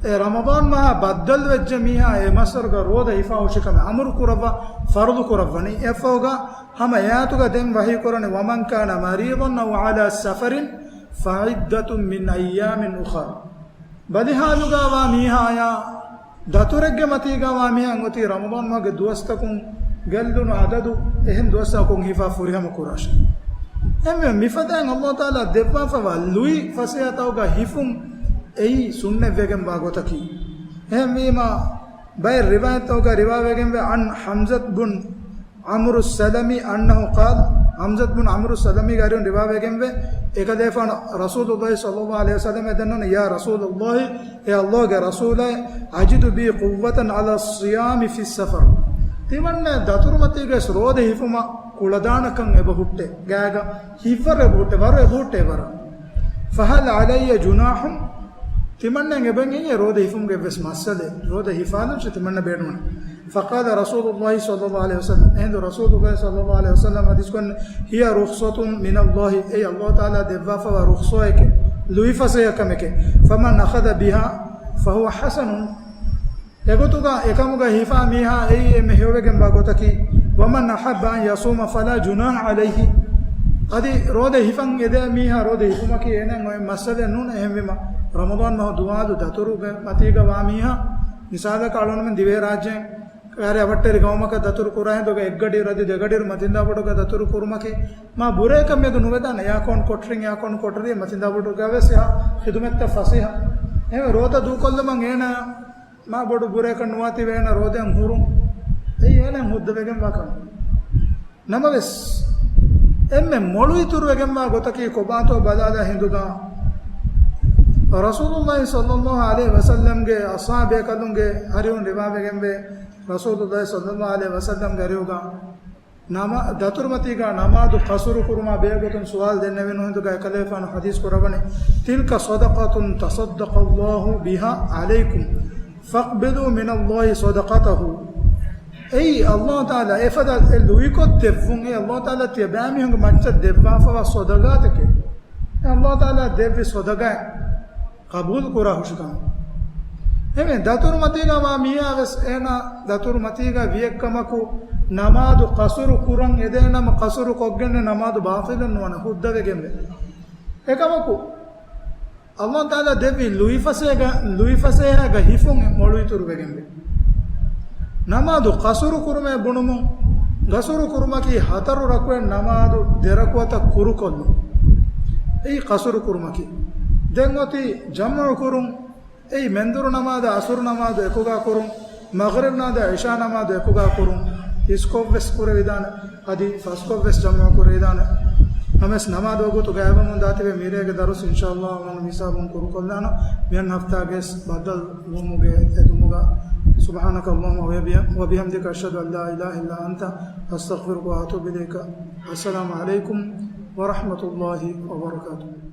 އެ ރަމަޟާން މަހާ ބައްދަލުވެއްޖެ މީހާ އެ މަސްރުގަ ރޯދަ ހިފާ ހުށިކަމެއް އަމުރު ކުރައްވާ، ފަރުޟު ކުރައްވަނީ. އެއަށްފަހުގަ ހަމަ އެ އާޔަތުގަ ދެން ވަޙީ ކުރަނީ، ومن كان مريضا أو على سفر فعدة من أيام أخر. ބަލިހާލުގަ ވާ މީހާޔާ، ދަތުރެއްގެ މަތީގަ ވާ މީހާ އޮތީ ރަމަޟާން މަހުގެ ދުވަސްތަކުން ގެއްލުނު އަދަދު އެހެން ދުވަސްތަކުން ހިފާ ފުރިހަމަ ކުރާށޭ. އެހެންވެ، މިފަދައިން ﷲ ތަޢާލާ ދެއްވާފައިވާ ލުއި ފަސޭހަތަކުގަ ހިފުން އެއީ ސުންނަތްވެގެންވާ ގޮތަކީ. އެހެންވީމަ، ބައެއް ރިވާޔަތްތަކުގަ ރިވާވެގެންވޭ، عن حمزة بن عمرو السلمي أنه قال، ޙަމްޒަތު ބުން ޢަމްރު ސަލަމީގެ އަރިހުން ރިވާވެގެންވޭ، އެކަލޭފާނު ރަސޫލުﷲ ޞައްލަﷲ ޢަލައިހި ވަސައްލަމަށް ދެންނެވި، يا رسول الله، އޭ ﷲގެ ރަސޫލާއޭ، أجد بي قوة على الصيام في السفر. ތިމަންނަ ދަތުރުމަތީގައި ރޯދަ ހިފުމަށް ކުޅަދާނަކަން އެބަހުއްޓޭ، ގާގަ ހިއްވަރު އެބަހުއްޓޭ، ވަރު އެބަހުއްޓޭ ވަރަށް. فهل علي جناح؟ ތިމަންނައަށް އެބައިން އެއް ރޯދަ ހިފުމުގެ އެއްވެސް މައްސަލައެއް، ރޯދަ ހިފާލަން ތިމަންނަ ބޭނުމަން. فقال رسول الله صلى الله عليه وسلم، އެހިނދު ރަސޫލުﷲ ޞައްލަﷲ ޢަލައިހި ވަސައްލަމަ ޙަދީޘް ކުރަން، هي رخصة من الله، އެއީ ﷲ ތަޢާލާ ދެއްވާފައިވާ ރުޚްޞާއެކޭ، ލުއިފަސޭހަކަމެކޭ. فمن أخذ بها فهو حسن، އެގޮތުގަ އެކަމުގަ ހިފާ މީހާ އެއީ އެންމެ ހެޔޮވެގެންވާ ގޮތަކީ. ومن أحب أن يصوم فلا جناح عليه، އަދި ރޯދަ ހިފަން އެދޭ މީހާ ރޯދަ ހިފުމަކީ އޭނައަށް އޮތް މައްސަލައެއް ނޫން. އެހެންވީމަ، ރަމަޟާން މަހު ދުވާލު ދަތުރުގެ މަތީގަ ވާ މީހާ، މިސާލަކަށް އަޅުގަނޑުމެން ދިވެހިރާއްޖޭން ކައިރި އަވަށްޓެރި ގައުމަކަށް ދަތުރު ކުރާ ހިނދުގަ އެއްގަޑިއިރު އަދި ދެގަޑިއިރު މަތިންދާބޮޑުގަ ދަތުރު ކުރުމަކީ، މާ ބުރައެއްކަށް މެދު ނުވެދާނެ. އެއާކޯން ކޮޓަރިން، އެއާކޯން ކޮޓަރި މަތިންދާބޮޑުގަވެސް އެހާ ޚިދުމަތްތައް ފަސޭހަ. އެހެންވެ، ރޯދަ ދޫކޮށްލުމަށް އޭނަ މާ ބޮޑު ބުރައަކަށް ނުވާތީވެ އޭނަ ރޯދައިން ހުރުން. އެއީ އޭނައަށް ހުއްދަވެގެންވާ ކަމެއް. ނަމަވެސް، އެންމެ މޮޅު އިތުރުވެގެންވާ ގޮތަކީ ކޮބާތޯ ބަލާލާ ހިނދުގަ، ރަސޫލުﷲ ޞައްލަﷲ ޢަލައިހި ވަސައްލަމްގެ އަޞްޙާބޭކަލުންގެ އަރިހުން ރިވާވެގެންވޭ، ރަސޫލުﷲ ޞައްލަﷲ ޢަލައިހި ވަސައްލަމްގެ އަރިހުގަ ނަމާ-، ދަތުރުމަތީގަ ނަމާދު ޤަޞުރު ކުރުމާ ބެހޭގޮތުން ސުވާލު ދެންނެވި ނޫން ހިނދުގަ އެކަލޭފާނު ޙަދީޘް ކުރައްވަނީ، تلك صدقة تصدق الله بها عليكم فاقبلوا من الله صدقته. އެއީ ﷲ ތަޢާލާ އެފަދަ އެ ލުއިކޮށް ދެއްވުން، އެ ﷲ ތަޢާލާ ތިޔަބައިމީހުންގެ މައްޗަށް ދެއްވާފަވާ ޞަދަޤާތެކޭ. އެ ﷲ ތަޢާލާ ދެއްވި ޞަދަޤާތް ޤަބޫލު ކުރާ ހުށިކަމެއް. އެހެންވެ، ދަތުރުމަތީގަ ވާ މީހާ ވެސް އޭނާ ދަތުރުމަތީގަ ވިއެއްކަމަކު ނަމާދު ޤަޞުރު ކުރަން އެދޭނަމަ، ޤަޞުރު ކޮށްގެންނެ ނަމާދު ބާޠިލެއް ނުވާނެ، ހުއްދަވެގެންވޭ. އެކަމަކު، ﷲ ތަޢާލާ ދެއްވި ލުއިފަސޭހަގަ، ލުއިފަސޭހައިގަ ހިފުން މޮޅު އިތުރުވެގެންވޭ. ނަމާދު ޤަޞުރު ކުރުމޭ ބުނުމުން، ޤަޞުރު ކުރުމަކީ ހަތަރު ރަކުޢަތް ނަމާދު ދެ ރަކުޢަތަށް ކުރުކޮށްލުން. އެއީ ޤަޞުރު ކުރުމަކީ. ދެން އޮތީ ޖަމްޢު ކުރުން. އެއީ މެންދުރު ނަމާދާ ޢަޞުރު ނަމާދު އެކުގާ ކުރުން، މަޣްރިބް ނަމާދާ ޢިޝާ ނަމާދު އެކުގާ ކުރުން. އިސްކޮށް ވެސް ކުރެވިދާނެ. އަދި ފަސްކޮށް ވެސް ޖަމްޢު ކުރެވިދާނެ. ނަމަވެސް ނަމާދު ވަގުތު ގައިވަމުން ދާތީވެ މިރޭގެ ދަރުސް އިންޝާﷲ އަޅުގަނޑު މިހިސާބުން ކުރުކޮށްލާނަން. މިއަން ހަފްތާގެ ވެސް ބައްދަލުވުމުގެ އެދުމުގަ. سبحانك اللهم وبحمدك، أشهد أن لا إله إلا أنت، أستغفرك وأتوب إليك. السلام عليكم ورحمة الله وبركاته.